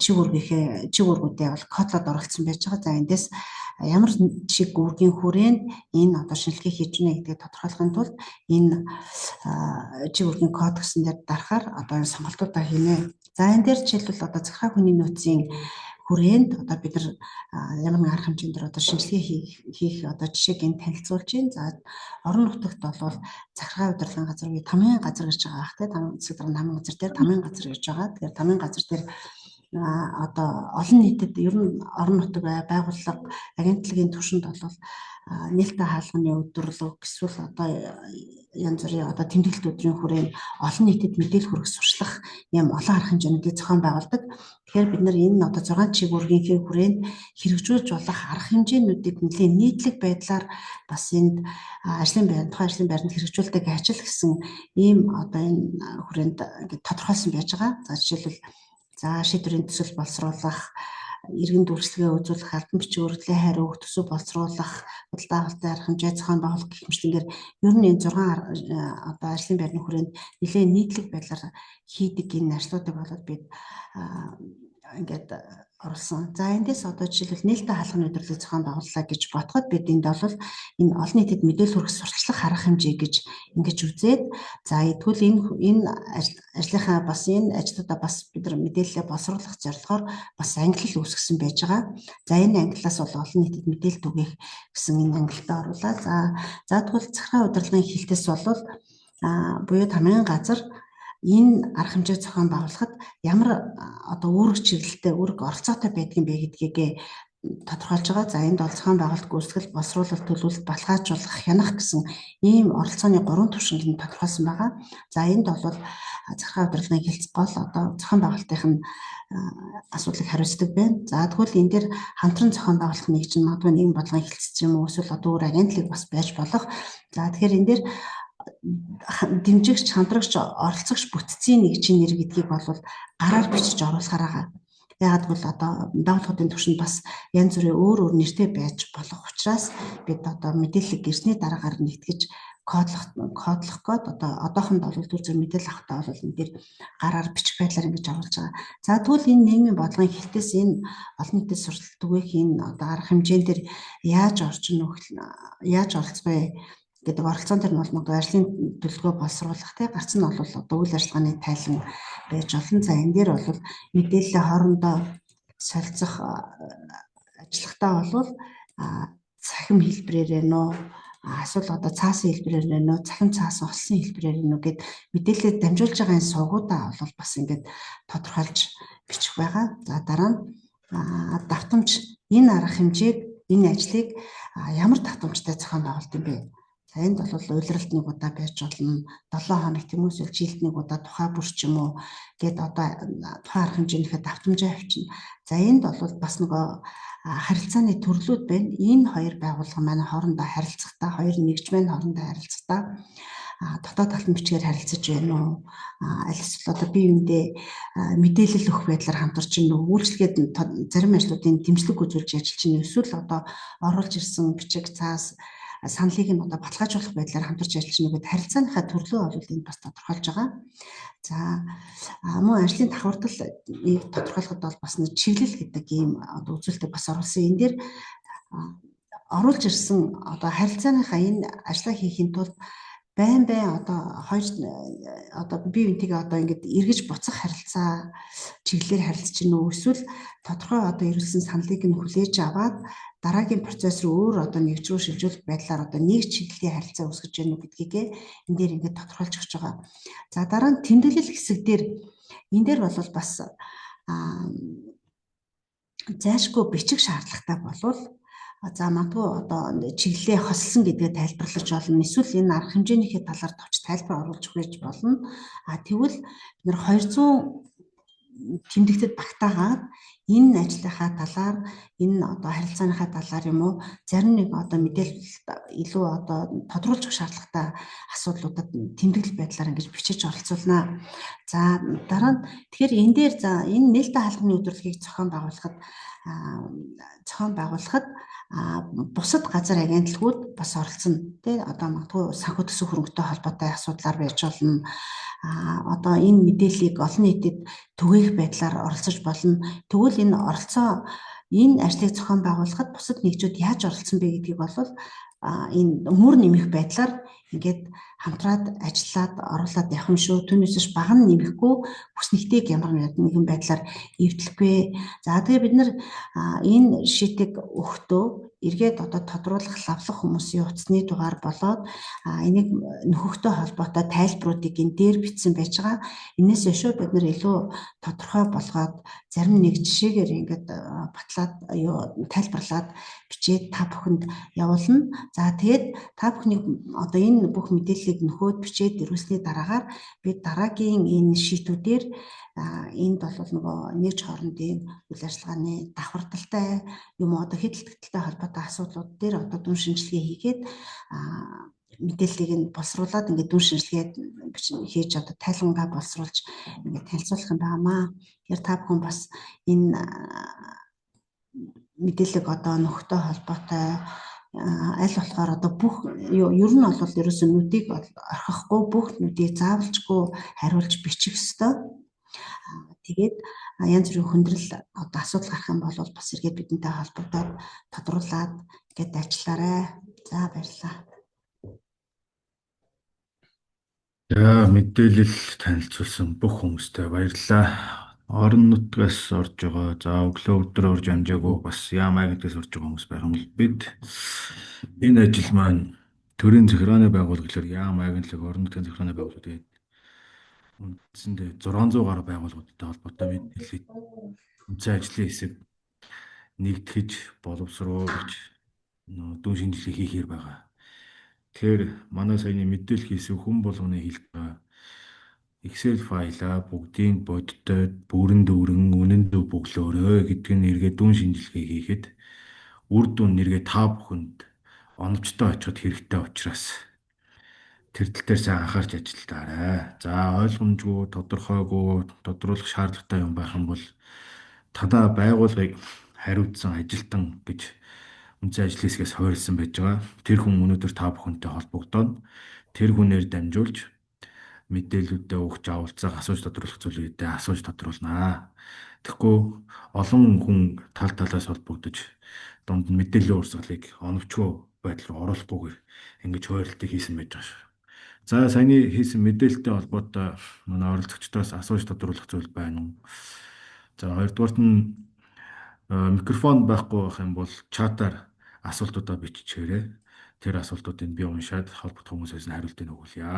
чиг үүргийнхээ чиг үүргүүдээ бол кодлоод оруулсан байж байгаа. За, эндээс ямар чиг үүргийн хүрээнд энэ одоо шинжилгээ хийж байна гэдгийг тодорхойлохын тулд энэ чиг үүргийн код гэсэн дээр дарахаар одоо энэ сонголтуудаа хийнэ. За, энэ дээр жишээлбэл одоо захиргаа, хүний нөөцийн хүрээнд одоо бид нар ямар нэгэн арга хэмжээнд дээр одоо шинжилгээ хийх одоо жишээг энэ танилцуулж байна. За, орон нутагт бол захиргаа удирдлагын газар буюу тамийн газар гэж байгаа бах, тийм, засаг даргын тамийн газар дээр, тамийн газар гэж байгаа. Тэгэхээр тамийн газар дээр одоо олон нийтэд, ер нь орон нутаг, байгууллага, агентлагийн түвшинд бол нээлттэй хаалганы өдөрлөг эсвэл одоо янз бүрийн одоо тэмдэглэлт өдрийн хүрээнд олон нийтэд мэдээлэл хүргэх, сурчлах юм олон арга хэмжээнүүдийг зохион байгуулдаг. Тэгэхээр бид нар энэ одоо 6 чиг үүргийнхээ хүрээнд хэрэгжүүлж болох арга хэмжээнүүдийг нэлээн нийтлэг байдлаар бас энд ажлын байр, тухайн ажлын байранд хэрэгжүүлдэг ажил гэсэн ийм одоо энэ хүрээнд ингээд тодорхойлсон байж байгаа. За, жишээлбэл, за, шийдвэрийн төсөл боловсруулах, иргэн үйлчилгээ үзүүлэх, албан бичиг өргөдлийн хариу өгөх, төсөв боловсруулах, худалдаа авалтын арга хэмжээ зохион байгуулах гэх мэтчилэнгээр ер нь энэ 6 одоо ажлын байрны хүрээнд нэлээн нийтлэг байдлаар хийдэг энэ ажлуудыг болоод бид ингээд оруулсан. За, эндээс одоо жишээлбэл нээлттэй хаалганы өдөрлөг зохион байгууллаа гэж бодоход бид энд бол энэ олон нийтэд мэдээлэл хүргэх, сурталчлах арга хэмжээ гэж ингэж үзээд, за, тэгвэл энэ ажлынхаа бас энэ ажлуудаа бас бид нар мэдээлэлээ боловсруулах зорилгоор бас ангилал үүсгэсэн байж байгаа. За, энэ ангиллаас бол олон нийтэд мэдээлэл түгээх гэсэн энэ ангилалтаа оруулаа. За, тэгвэл захиргаа удирдлагын хэлтэс бол буюу тамийн газар энэ арга хэмжээг зохион байгуулахад ямар одоо үүрэг чиглэлтэй, үүрэг оролцоотой байдгийг бэ гэдгийг тодорхойлж байгаа. За, энд бол зохион байгуулалт, гүйцэтгэл, боловсруулалт, төлөвлөлт, баталгаажуулах, хянах гэсэн ийм оролцооны гурван түвшинг нь тодорхойлсон байгаа. За, энд бол захиргаа удирдлагын хэлц гол одоо зохион байгуулалтын нь асуудлыг хариуцдаг байна. За, тэгвэл энэ дээр хамтран зохион байгуулах нэг чинь магадгүй нийгэм бодлогын хэлц юм уу, эсвэл одоо өөр агентлаг бас байж болох. За, тэгэхээр энэ дээр дэмжигч, хамтрагч, оролцогч бүтцийн нэг чинь нэр гэдгийг бол гараар бичиж оруулахаар байгаа. Яагаад гэвэл одоо байгууллагын түвшинд бас янз бүрийн өөр өөр нэртэй байж болох учраас бид одоо мэдээлэл гэрсний дараагаар нэгтгэж кодлох код одоо одоохонд бол төр зөр мэдээлэл авахтаа бол энэ дээр гараар бичих байдлаар ингэж оруулж байгаа. За, тэгвэл энэ нийгмийн бодлогын хэлтээс энэ олон нийтэд суртал түгээх энэ одоо арга хэмжээн дээр яаж орчин нөхцөл, яаж оролцох вэ гэдэг оролцоон дээр нь бол магадгүй ажлын төлөвлөгөө боловсруулах, тий, гарц нь бол одоо үйл ажиллагааны тайлан байж болно. За, энэ дээр бол мэдээлэлээ хоорондоо солилцох ажиллахдаа бол цахим хэлбэрээр нөө эсвэл одоо цаасан хэлбэрээр нөө, цахим, цаасан олсон хэлбэрээр нөө гэд мэдээлэлээ дамжуулж байгаа энэ сувгуудаа бол бас ингээд тодорхойлж бичих байгаа. За, дараа нь давтамж, энэ арга хэмжээг, энэ ажлыг ямар давтамжтай зохион байгуулт юм бэ? За, энд бол улиралд нэг удаа байж болно. 7 хоног, тийм үү, эсвэл жилд нэг удаа, тухай бүр ч юм уу гэд одоо тухайн арга хэмжээнийхээ давтамжаа авчина. За, энд бол бас нөгөө харилцааны төрлүүд байна. Энэ хоёр байгууллага маань хоорондоо харилцахдаа, хоёр нэгж маань хоорондоо харилцахдаа дотоод талын бичгээр харилцаж байна уу? Аль эсвэл одоо бие биендээ мэдээлэл өгөх байдлаар хамтарч байна уу? Үйлчилгээд зарим ажлуудын дэмжлэг үзүүлж ажиллаж байна. Эсвэл одоо оруулж ирсэн бичиг, цаас саналыг нь одоо баталгаажуулах байдлаар хамтарч ажиллаж байна гэдэг харилцааныхаа төрлөө бол энд бас тодорхойлж байгаа. За, мөн ажлын давхардалыг тодорхойлоход бол бас нэг чиглэл гэдэг ийм одоо үзүүлэлтийг бас оруулсан. Энэ дээр оруулж ирсэн одоо харилцааныхаа энэ ажлаа хийхийн тулд байн байн одоо хоёр одоо бие биентэйгээ одоо ингээд эргэж буцах харилцаа чиглэлээр харилцаж гинүү, эсвэл тодорхой одоо ирүүлсэн саналыг нь хүлээж аваад дараагийн процесс руу өөр одоо нэгж рүү шилжүүлэх байдлаар одоо нэг чиглэлийн харилцаа үүсгэж гэнэ үү гэдгийг энэ дээр ингээд тодорхойлж өгч байгаа. За, дараа нь тэмдэглэл хэсэг дээр, энэ дээр бол бас зайлшгүй бичих шаардлагатай болвол, за, магадгүй одоо чиглэлээ хосолсон гэдгээ тайлбарлаж болно. Эсвэл энэ арга хэмжээнийхээ талаар товч тайлбар оруулж өгч болно. А тэгвэл бид нар 200 тэмдэгтэд багтаагаад энэ ажлынхаа талаар, энэ одоо харилцааныхаа талаар юм уу, зарим нэг одоо мэдээлэл илүү одоо тодруулах шаардлагатай асуудлуудад тэмдэглэл байдлаар ингэж бичиж оролцуулнаа. За, дараа нь тэгэхээр энэ дээр, за, энэ нээлттэй хаалганы удирдлагыг зохион байгуулахад бусад газар агентлагууд бас оролцоно, тий. Одоо магадгүй санхүү төсөв хөрөнгөтэй холбоотой асуудлаар байж болно. Одоо энэ мэдээллийг олон нийтэд түгээх байдлаар оролцож болно. Тэгвэл энэ оролцоо, энэ ажлыг зохион байгуулахад бусад нэгжүүд яаж оролцсон бэ гэдгийг бол энэ мөр нэмэх байдлаар ингээд хамтраад ажиллаад оруулаад явах юм шүү. Түүнээс биш, бага нь нэмэхгүй, бүснэгтэйг ямар нэгэн байдлаар эвдлэхгүй. За, тэгээ бид нар энэ sheet ийг өгөхдөө эргээд одоо тодруулах, лавлах хүмүүсийн утасны дугаар болоод энийг нөхөхтэй холбоотой тайлбаруудыг энэ дээр бичсэн байж байгаа. Энээс өшөө бид нар илүү тодорхой болгоод зарим нэг жишээгээр ингээд батлаад, юу, тайлбарлаад бичээд та бүхэнд явуулна. За, тэгээд та бүхнийг одоо энэ бүх мэдээллийг нөхөөд бичээд ирүүлсний дараагаар бид дараагийн энэ sheet үүдээр энд бол нөгөө нэгж хоорондын үйл ажиллагааны давхардалтай юм уу, одоо хэдэлтгэлтэй холбоотой асуудлууд дээр одоо дүн шинжилгээ хийгээд, мэдээллийг нь боловсруулад, ингээд дүн шинжилгээ хийж, одоо тайлангаа боловсруулж ингээд танилцуулах юм байна. Тэгэхээр та бүхэн бас энэ мэдээллийг одоо нөхдөй холбоотой аль болохоор одоо бүх, ер нь бол ерөөсөө нүдийг орхихгүй, бүх нүдийг заавалчгүй хариулж бичих ёстой. Тэгээд янз бүрийн хүндрэл, одоо асуудал гарах юм бол бас эргээд бидэнтэй холбогдоод тодруулаад ингээд ажиллаарай. За, баярлалаа. За, мэдээлэл танилцуулсан бүх хүмүүстээ баярлалаа. Орон нутгаас орж байгаа, за, өглөө өдөр орж амжаагүй, бас яам агентлагаас орж байгаа хүмүүс байх юм бол бид энэ ажил маань төрийн захиргааны байгууллага гэхлээр яам, агентлаг, орон нутгийн захиргааны байгууллагууд гэдэг үндсэндээ 600 гаруй байгууллагуудтай холбоотой мэдээллийг үндсэн ажлын хэсэг нэгтгэж, боловсруулж, дүн шинжилгээ хийхээр байгаа. Тэгэхээр манай саяны мэдээлэл хийсэн хүн болгоны хэлж байгаа Excel файлаа бүгдийн бодиттой, бүрэн дүүрэн, үнэн зөв бөглөөрэй гэдг нь эргээд дүн шинжилгээ хийхэд үр дүн нэргээ та бүхэнд оновчтой очиход хэрэгтэй учраас тэр тал дээр сайн анхаарч ажиллаарай. За, ойлгомжгүй, тодорхойгүй, тодруулах шаардлагатай юм байх юм бол танай байгууллагыг хариуцсан ажилтан гэж үндсэн ажлын хэсгээс хуваарласан байж байгаа. Тэр хүн өнөөдөр та бүхэнтэй холбогдоно. Тэр хүнээр дамжуулж мэдээллүүдээ өгч, авалцаах, асууж тодруулах зүйлүүдээ асууж тодруулнаа. Тэгэхгүй олон хүн тал талаас холбогдож, дунд нь мэдээллийн урсгалыг оновчгүй байдал руу оруулахгүйгээр ингэж хуваарлтыг хийсэн байж байгаа шүү. За, саяны хийсэн мэдээлэлтэй холбоотой манай оролцогчдоос асууж тодруулах зүйл байна уу? За, хоёрдугаарт нь микрофон байхгүй байх юм бол чатаар асуултуудаа биччихээрэй. Тэр асуултуудыг би уншаад холбогдох хүмүүсээс нь хариултыг өгүүлье.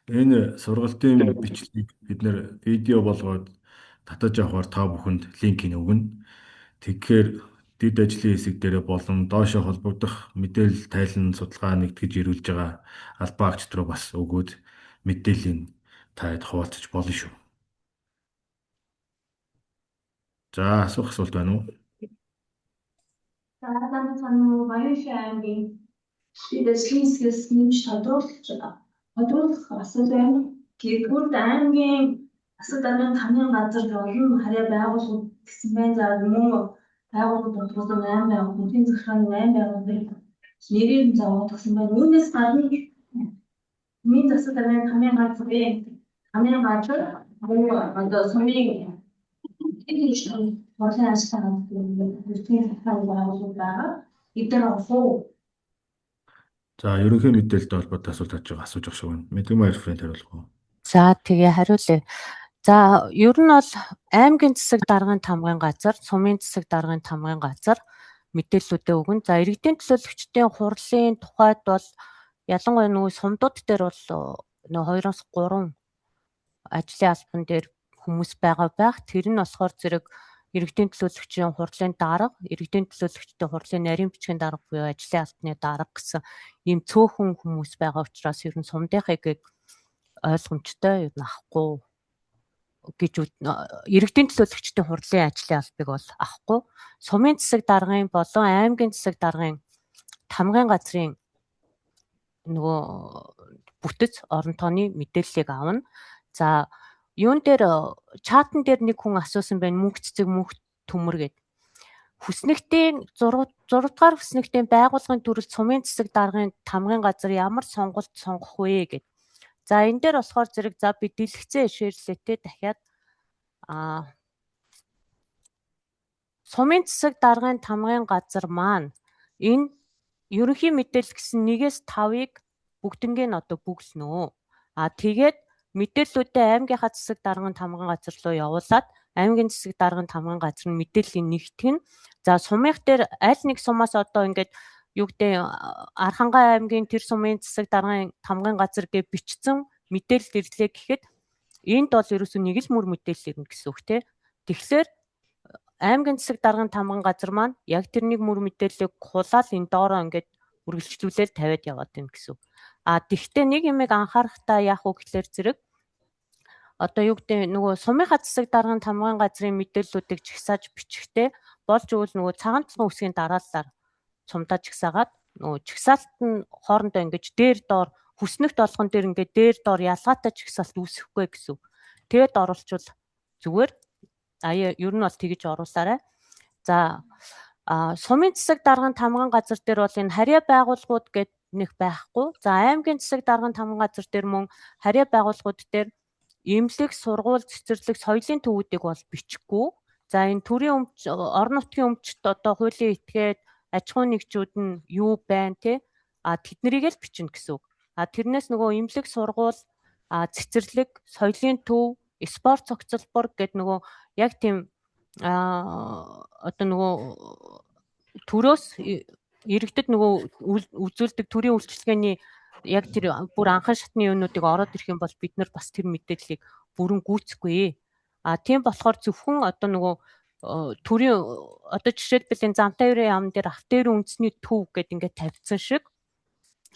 Энэ сургалтын бичлэгийг бид нэр видео болгоод татаж авахар та бүхэнд линкийг өгнө. Тэгэхээр дэд ажлын хэсэг дээрээ болон доошо холбогдох мэдээлэл тайлан судалгаа нэгтгэж ирүүлж байгаа албан агчид руу бас өгөөд мэдээллийг таад хуваалцаж болно шүү. За, асуух асуулт байна уу? За, намайг Баян аймгийн дэд ажлын хэсгээс нэмж тодруулах асуулт байна. Гэргүрд аймгийн засаг даргын тамгын газар олон харьяа байгууллагууд гэсэн байна. За, мөн байгууллага дотроос 8 байгууллага, нутгийн захиргааны 8 байгууллагыг нэрээр нь зовоод гэсэн байна. Үүнээс гадна Түмийн засаг даргын тамгын газар мөн одоо сумын хурлын ажиллагаа нутгийн захиргааны байгууллагууд байгаа. Эдгээр орох уу? За, ерөнхий мэдээлэлтэй холбоотой асуулт авч байгаа, асууж байгаа шиг байна. Мэдгэн референт хариулах уу? За, тэгээ хариулъя. За, ер нь бол аймгийн засаг даргын тамгын газар, сумын засаг даргын тамгын газар мэдээллүүдээ өгнө. За, иргэдийн төлөөлөгчдийн хурлын тухайд бол ялангуяа нөгөө сумдууд дээр бол нөгөө 2-3 ажлын албан дээр хүмүүс байгаа байх. Тэр нь болохоор зэрэг Иргэдийн төлөөлөгчийн хурлын дарга, иргэдийн төлөөлөгчдийн хурлын нарийн бичгийн дарга буюу ажлын албаны дарга гэсэн ийм цөөхөн хүмүүс байгаа учраас ер нь сумдынхыг ойлгомжтой ер нь авахгүй гэж иргэдийн төлөөлөгчдийн хурлын ажлын албыг бол авахгүй. Сумын засаг даргын болон аймгийн засаг даргын тамгын газрын нөгөө бүтэц орон тооны мэдээллийг авна. За, юун дээр чатан дээр нэг хүн асуусан байна, мөнх цэцэг, мөнх төмөр гэд. Хүснэгтийн 6 дугаар хүснэгтийн байгууллагын төрөл сумын засаг даргын тамгын газар ямар сонголт сонгох вэ гэд. За, энэ дээр болохоор зэрэг за би дэлгэцээ шеэрлээтэй дахиад сумын засаг даргын тамгын газар маань энэ ерөнхий мэдээлэл гэсэн 1-ээс 5-ыг бүгднгийн одоо бүглэнө. А тэгээд мэдээллүүдээ аймгийнхаа засаг даргын тамгын газар руу явуулаад аймгийн засаг даргын тамгын газар нь мэдээллийн нэгтгэх нь. За, сумынх дээр аль нэг сумаас одоо ингээд юу гэдэг Архангай аймгийн тэр сумын засаг даргын тамгын газар гэж бичсэн мэдээлэл ирлээ гэхэд энд бол ерөөсөө нэг л мөр мэдээлэл ирнэ гэсэн үг те. Тэгэхээр аймгийн засаг даргын тамгын газар маань яг тэр нэг мөр мэдээллийг хулаал энэ доороо ингээд үргэлжлүүлээл тавиад яваад байна гэсэн үг. А тэгвэл нэг юмыг анхаарахтаа яах вэ гэхлээр зэрэг одоо юу гэдэг нөгөө сумынхаа засаг даргын тамгын газрын мэдээллүүдийг жагсааж бичихтэй болж өгвөл нөгөө цагаан толгойн үсгийн дарааллаар сумдаа жагсаагаад нөгөө жагсаалт нь хоорондоо ингэж дээр доор хүснэгт болгон дээр ингээд дээр доор ялгаатай жагсаалт үүсэхгүй гэсэн үг. Тэгээд оруулчвал зүгээр. А ер нь бол тэгэж оруулаарай. За, сумын засаг даргын тамган газар дээр бол энэ харьяа байгууллагууд гэд нэг байхгүй. За, аймгийн засаг даргын тамган газар дээр мөн харьяа байгууллагууд дээр эмнэлэг, сургууль, цэцэрлэг, соёлын төвүүдийг бол бичихгүй. За, энэ төрийн өмч, орон нутгийн өмчт одоо хуулийн этгээд аж ахуйн нэгжүүд нь юу байна те? А тэднэрийг л бичнэ гэсэн үг. А тэрнээс нөгөө эмнэлэг, сургууль, цэцэрлэг, соёлын төв, спорт цогцлбор гэд нөгөө яг тийм одоо нөгөө төрөөс иргэдэд нөгөө үзүүлдэг төрийн үйлчилгээний яг тэр бүр анхан шатны юмнуудыг ороод ирэх юм бол бид нар бас тэр мэдээллийг бүрэн гүйцэхгүй. А тийм болохоор зөвхөн одоо нөгөө төрийн одоо жишээлбэл энэ замтай өрийн яам дээр автоэрийн үндэсний төв гэд ингээд тавьсан шиг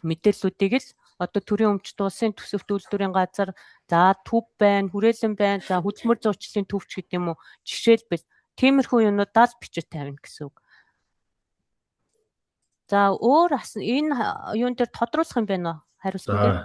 мэдээллүүдийг л одоо төрийн өмчт улсын төсөвт үйлдвэрийн газар, за төв байна, хүрээлэн байна, за хөдөлмөр зуучлалын төвч гэдэг юм уу, жишээлбэл тиймэрхүү юмнуудаа л бичиж тавина гэсэн үг. За, өөр энэ юун дээр тодруулах юм байна уу? Хариулсан дээр.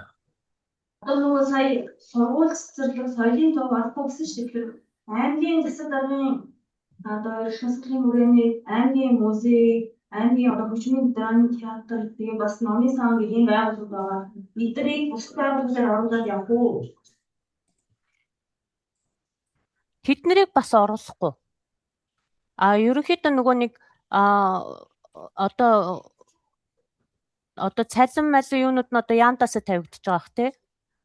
Одоо нөгөө сая сургууль, цэцэрлэг, соёлын төв албаа гэсэн шүү дээ. Тэгэхээр аймгийн засаг даргын одоо эрх засгийн хүрээний аймгийн музей, аймгийн одоо хөгжмийн драмын театр, тэгээ бас номын сан гэх ийм байгууллагууд байгаа. Эднийг бус байгууллагаар оруулаад явах уу? Тэднэрийг бас оруулахгүй. А ерөнхийдөө нөгөө нэг одоо цалин малин юунууд нь одоо яандаасаа тавигдчих байгаа х тий.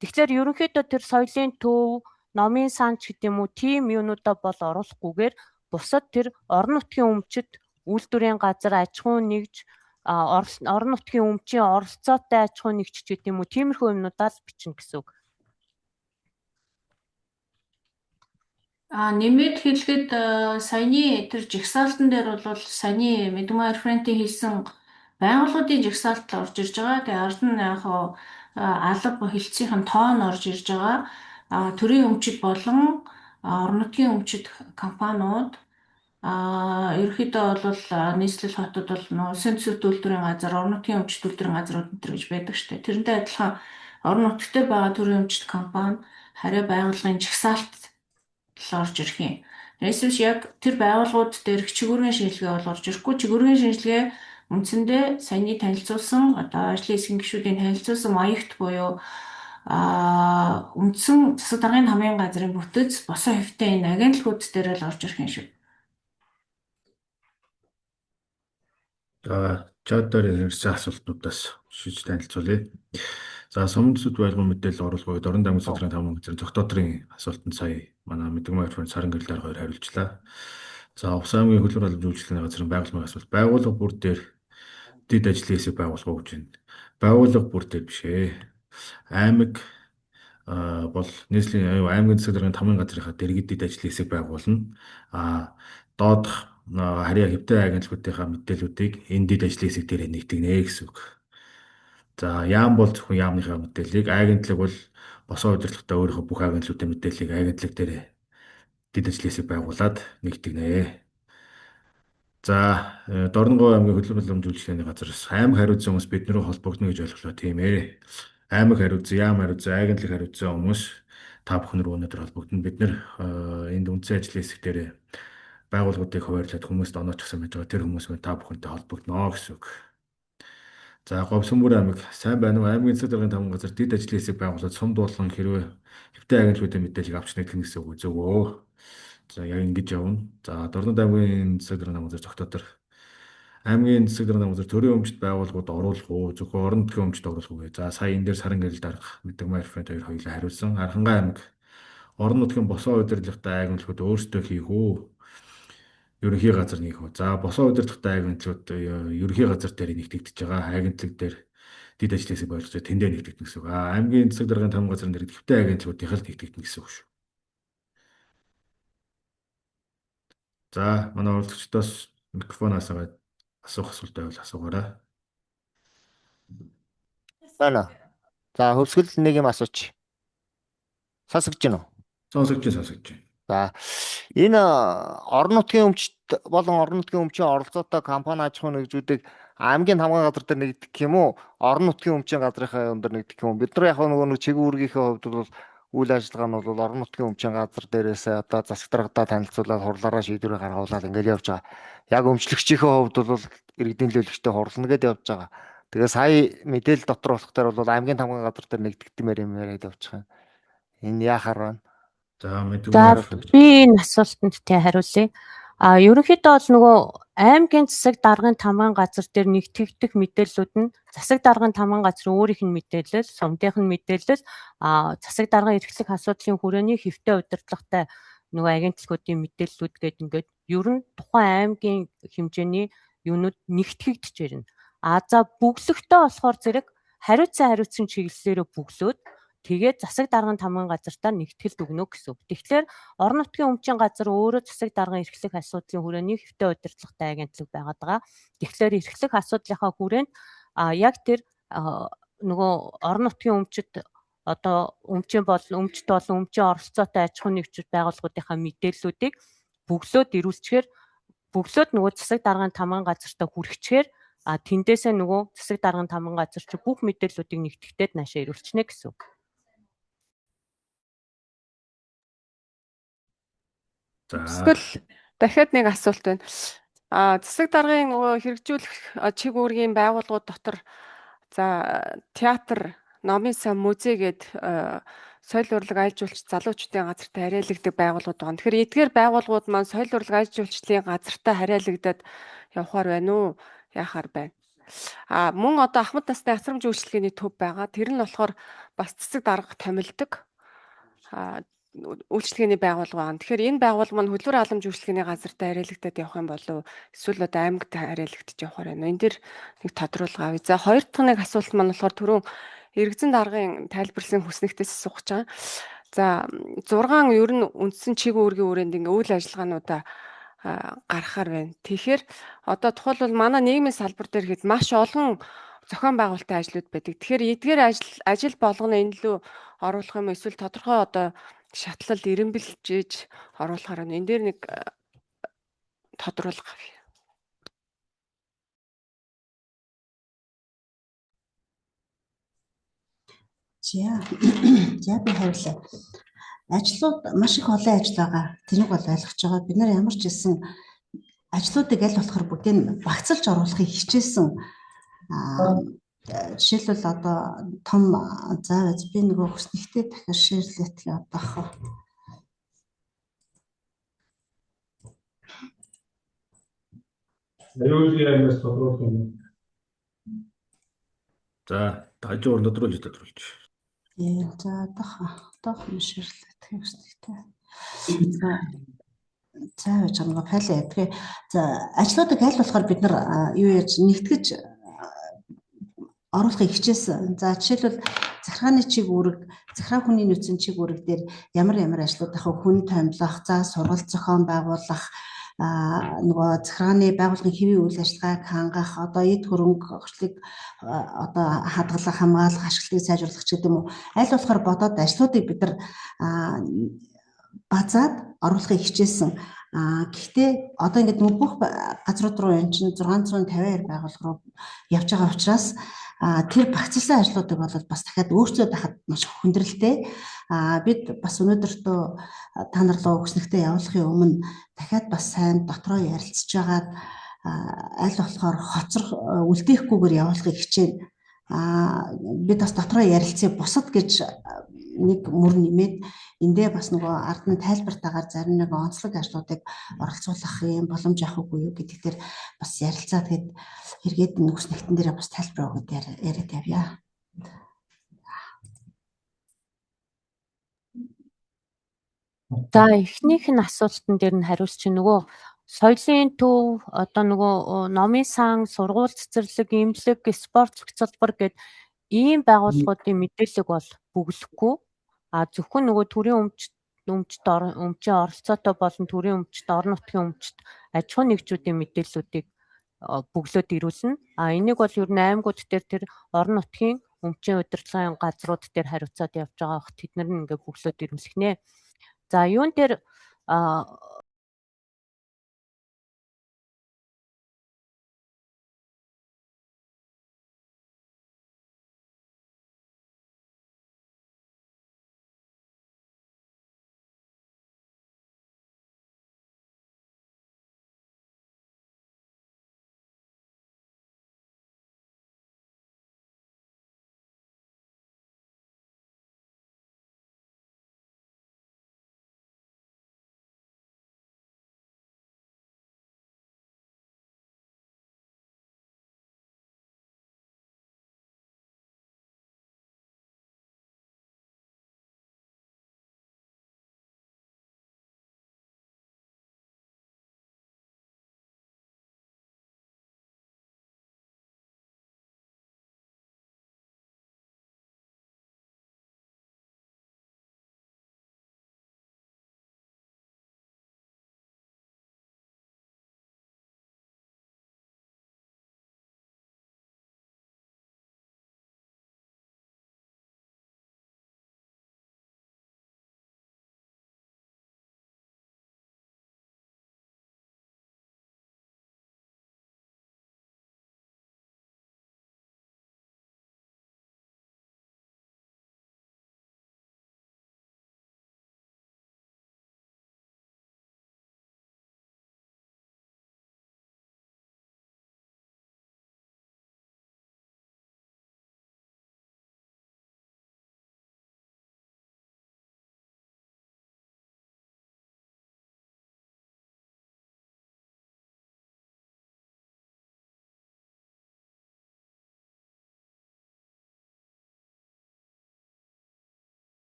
Тэгэхээр ерөнхийдөө тэр соёлын төв, номын сан ч гэдэг юм уу, тийм юунуудаа бол оруулахгүйгээр бусад тэр орон нутгийн өмчит, үйлдвэрийн газар, аж ахуйн нэгж, орон нутгийн өмчийн оролцоотой аж ахуйн нэгж ч гэдэг юм уу, тиймэрхүү юмнуудаа л бичнэ гэсэн үг. А нэмээд хэлэхэд саяны тэр жагсаалтан дээр бол саяны Мэдмаа референтийн хэлсэн байгууллагуудын жагсаалт орж ирж байгаа. Тэгээ ард нь яг алба хэлтсийн тоон орж ирж байгаа. Төрийн өмчит болон орон нутгийн өмчит компаниуд ерөнхийдөө бол нийслэл хотод бол улсын төсөвт үйлдвэрийн газар, орон нутгийн өмчит үйлдвэрийн газрууд энэ төр гэж байдаг штэ. Тэрнтэй адилхан орон нутгад байгаа төрийн өмчит компани хариу байгууллагын жагсаалт орж ирэх юм. Тэрнээс биш яг тэр байгууллагууд дээрх чигүүргийн шинжилгээ бол орж ирэхгүй. Чигүүргийн шинжилгээ үндсэндээ саяны танилцуулсан одоо ажлын хэсгийн гишүүдийн танилцуулсан маягт буюу үндсэн засаг даргын хамгийн газрын бүтэц босон хэвтэй энэ агентлагууд дээр л орж ирэх юм шиг. За, чат дээр ирсэн асуултнуудаас шийдэж танилцуулъя. За, сумын төсөвт байлгын мэдээлэл оруулах үед орон дамын засгийн таван газрын зохиотрын асуултанд сая манай Мэдгмаа референт Саран гэрэлээр хоёр хариулчлаа. За, Увс аймгийн хөдөлмөр албан үйлчилгээний газрын байгууллагын асуулт. Байгууллага бүр дээр дэд ажлын хэсэг байгуулах уу гэж байна. Байгууллага бүр дээр биш ээ. Аймаг бол нийслэлийн аймгийн засаг даргын тамгын газрынхаа дэргэд дэд ажлын хэсэг байгуулна. А Доодох харьяа хэвтэй агентлагуудынхаа мэдээллүүдийг энэ дэд ажлын хэсэг дээр нэгтгэнэ гэсэн үг. За яам бол зөвхөн яамныхаа мэдээллийг, агентлаг бол босоо удирдлагатай өөрийнхөө бүх агентлагуудын мэдээллийг агентлаг дээр дэд ажлын хэсэг байгуулад нэгтгэнэ. За Дорногов аймгийн хөдөлмөр боломж үйлчилгээний газараас аймаг хариуцсан хүмүүс бид наруу холбогдно гэж ойлголоо, тийм ээ. Аймаг хариуцсан, яам хариуцсан, агентлаг хариуцсан хүмүүс та бүхэн рүү өнөөдөр холбогдно. Бид нар энд үндсэн ажлын хэсэг дээр байгууллагуудыг хуваарлаад хүмүүст оноочихсан байж байгаа. Тэр хүмүүс мөн та бүхэнтэй холбогдно гэсэн үг. За Говьсүмбүр аймаг сайн байна уу? Аймгийн засаг даргын таван газар дэд ажлын хэсэг байгуулад сум дуулан хэрвээ хэвтэй агентлагуудын мэдээллийг авч нэгтгэх гэсэн үг зөв үү? За яг ингэж явна. За Дорнод аймгийн засаг даргын таван газар Цогтотор аймгийн засаг даргын таван газар төрийн өмчт байгууллагууд оруулах уу? Зөвхөн орон нутгийн өмчт оруулах уу? За сая энэ дээр саран гэрэл дарга Мэдэгмай референт хоёр хоёулаа хариулсан. Архангай аймаг орон нутгийн босоо удирдлагатай агентлагууд өөрсдөө хийх үү? Ерөнхий газар хийх үү? За босоо удирдлагатай агентлагууд ерөнхий газар дээр нэгтгэгдэж байгаа. Агентлаг дээр дэд ажлын хэсэг ойлгож тэндээ нэгтгэгдэнэ гэсэн үг. А аймгийн засаг даргын таван газрын дээр хэвтэй агентлагуудынх л нэгтгэгдэнэ гэсэн үг шүү. За манай оролцогчдоос микрофоноос аваад асуух асуулт байвал асуугаарай. Байна. За хөвсгөл нэг юм асууч. Сонсогдож байна уу? Сонсогдож байна, сонсогдож байна. За энэ орон нутгийн өмчт болон орон нутгийн өмчийн оролцоотой компани аж ахуйн нэгжүүдийг аймгийн хамгаан газар дээр нэгдэх юм уу? Орон нутгийн өмчийн газрынхаа юм дээр нэгдэх юм уу? Бид нар яг нөгөө нэг чиг үүргийнхээ хувьд бол үйл ажиллагаа нь бол орон нутгийн өмчийн газар дээрээс одоо засаг даргатай танилцуулаад хурлаараа шийдвэрээ гаргуулад ингээл явж байгаа. Яг өмчлөгчийнхээ хувьд бол иргэдийн төлөөлөгчтэй хурлна гэдээ явж байгаа. Тэгээ сая мэдээлэл дотор болох дээр бол аймгийн тамган газар дээр нэгдэгдмээр юм яриад явж байгаа. Энэ яахаар байна? За За би энэ асуултанд тэ хариулъя. А ерөнхийдөө бол нөгөө аймгийн засаг даргын тамган газар дээр нэгтгэгдэх мэдээллүүд нь засаг даргын тамган газрын өөрийнх нь мэдээлэл, сумдынх нь мэдээлэл, засаг даргын эрхлэх асуудлын хүрээний хэвтэй удирдлагатай нөгөө агентлагуудын мэдээллүүд гээд ингээд ер нь тухайн аймгийн хэмжээний юунууд нэгтгэгдэж ирнэ. А за бөглөгтөө болохоор зэрэг хариуцсан чиглэлээрээ бөглөөд тэгээд засаг даргын тамган газартаа нэгтгэлд өгнө гэсэн үг. Тэгэхээр орон нутгийн өмчийн газар өөрөө засаг даргын эрхлэх асуудлын хүрээний хэвтэй удирдлагатай агентлаг байгаад байгаа. Тэгэхээр эрхлэх асуудлынхаа хүрээнд яг тэр нөгөө орон нутгийн өмчит одоо өмчийн болон өмчт болон өмчийн оролцоотой аж ахуйн нэгжүүд байгууллагуудынхаа мэдээллүүдийг бөглөөд ирүүлчихээр бөглөөд нөгөө засаг даргын тамган газартаа хүргэчихээр тэндээсээ нөгөө засаг даргын тамган газар чи бүх мэдээллүүдийг нэгтгэхдээ наашаа ирүүлчихнэ гэсэн үг. За Эсвэл дахиад нэг асуулт байна. Засаг даргын хэрэгжүүлэх чиг үүргийн байгууллагууд дотор за театр, номын сан, музей гээд соёл урлаг аялал жуулчлал залуучуудын газартай харьяалагддаг байгууллагууд байгаа. Тэгэхээр эдгээр байгууллагууд маань соёл урлаг аялал жуулчлалын газартай харьяалагдаад явхаар байна уу? Яахаар байна? Мөн одоо Ахмад насны асрамж үйлчилгээний төв байгаа. Тэр нь болохоор бас цэцэг дарга томилдог үйлчилгээний байгууллага байна. Тэгэхээр энэ байгууллага маань хөдөлмөр халамж үйлчилгээний газартай харьяалагдаад явах юм болов эсвэл одоо аймагт харьяалагдаж явахаар байна. Энэ дэр нэг тодруулга авъя. За хоёр дахь нэг асуулт маань болохоор түрүүн иргэдэн даргын тайлбарлсан хүснэгтээс асуух гэж байгаа. За 6 ер нь үндсэн чиг үүргийн хүрээнд ингээ үйл ажиллагаануудаа гаргахаар байна. Тэгэхээр одоо тухайлбал манай нийгмийн салбар дээр хэд маш олон зохион байгуулалтын ажлууд байдаг. Тэгэхээр эдгээр ажил болгоно энэ лүү оруулах юм эсвэл тодорхой одоо шатлал эренбэлжиж оруулахаар байна. Энэ дээр нэг тодруулга авъя. За би хариулъя. Ажлууд маш их олон ажил байгаа. Тэрийг бол ойлгож байгаа. Бид нар ямар ч хэлсэн ажлуудыг аль болохоор бүгдийг багцлж оруулахыг хичээсэн. Жишээлбэл одоо том за би нөгөө хүснэгтэй дахиад шеэрлэтгэе одоохоо. Аюулгүй аймагаас тодруулах юм. За хажуугаар тодруулж тодруулж. За одоох шеэрлэтгэе хүснэгтэй. За байж байгаа нөгөө файл ядгаа. За ажлуудыг аль болохоор бид нар юу яаж нэгтгэж оруулахыг хичээсэн. За жишээлбэл захиргааны чиг үүрэг, захиргаа хүний нөөцийн чиг үүрэг дээр ямар ямар ажлууд ах вэ? Хүн томилох, за сургалт зохион байгуулах, Нөгөө захиргааны байгууллагын хэвийн үйл ажиллагааг хангах, одоо эд хөрөнгө орчлыг одоо хадгалах, хамгаалах, ашиглалтыг сайжруулах ч гэдэг юм уу. Аль болохоор бодоод ажлуудыг бид нар базаад оруулахыг хичээсэн. Гэхдээ одоо ингээд нөгөө бүх газрууд руу энэ чинь 652 байгууллага руу явж байгаа учраас тэр багцлсан ажлуудыг бол бас дахиад өөрчлөөд байхад маш хүндрэлтэй. Бид бас өнөөдөртөө та нар руу өгснөгтөө явуулахын өмнө дахиад бас сайн дотроо ярилцж байгаад аль болохоор хоцрох үлдээхгүйгээр явуулахыг хичээнэ. Бид бас дотроо ярилцъя, бусад гэж нэг мөр нэмээд эндээ бас нөгөө ард нь тайлбартаагаар зарим нэг онцлог ажлуудыг оролцуулах юм боломж авах үгүй юу гэдэг дээр бас ярилцаа, тэгээд эргээд нөхс нэгтэн дээрээ бас тайлбар өгöd яриад явъя. За, эхнийх нь асуултан дээр нь хариулч чинь нөгөө соёлын төв, одоо нөгөө номын сан, сургууль цэцэрлэг, эмнэлэг, спорт салбар гэд ийм байгууллагуудын мэдээллийг бол бөглөхгүй. Зөвхөн нөгөө төрийн өмч өмчт өмчийн оролцоотой болон төрийн өмчт, орон нутгийн өмчт, аж ахуйн нэгжүүдийн мэдээллүүдийг бөглөөд ирүүлнэ. Энийг бол ер нь аймагуд дээр тэр орон нутгийн өмчийн удирдлагын газрууд дээр хариуцаад явж байгаа бах, тэд нар нь ингээ бөглөөд ирүүлэх нэ. За, юун дээр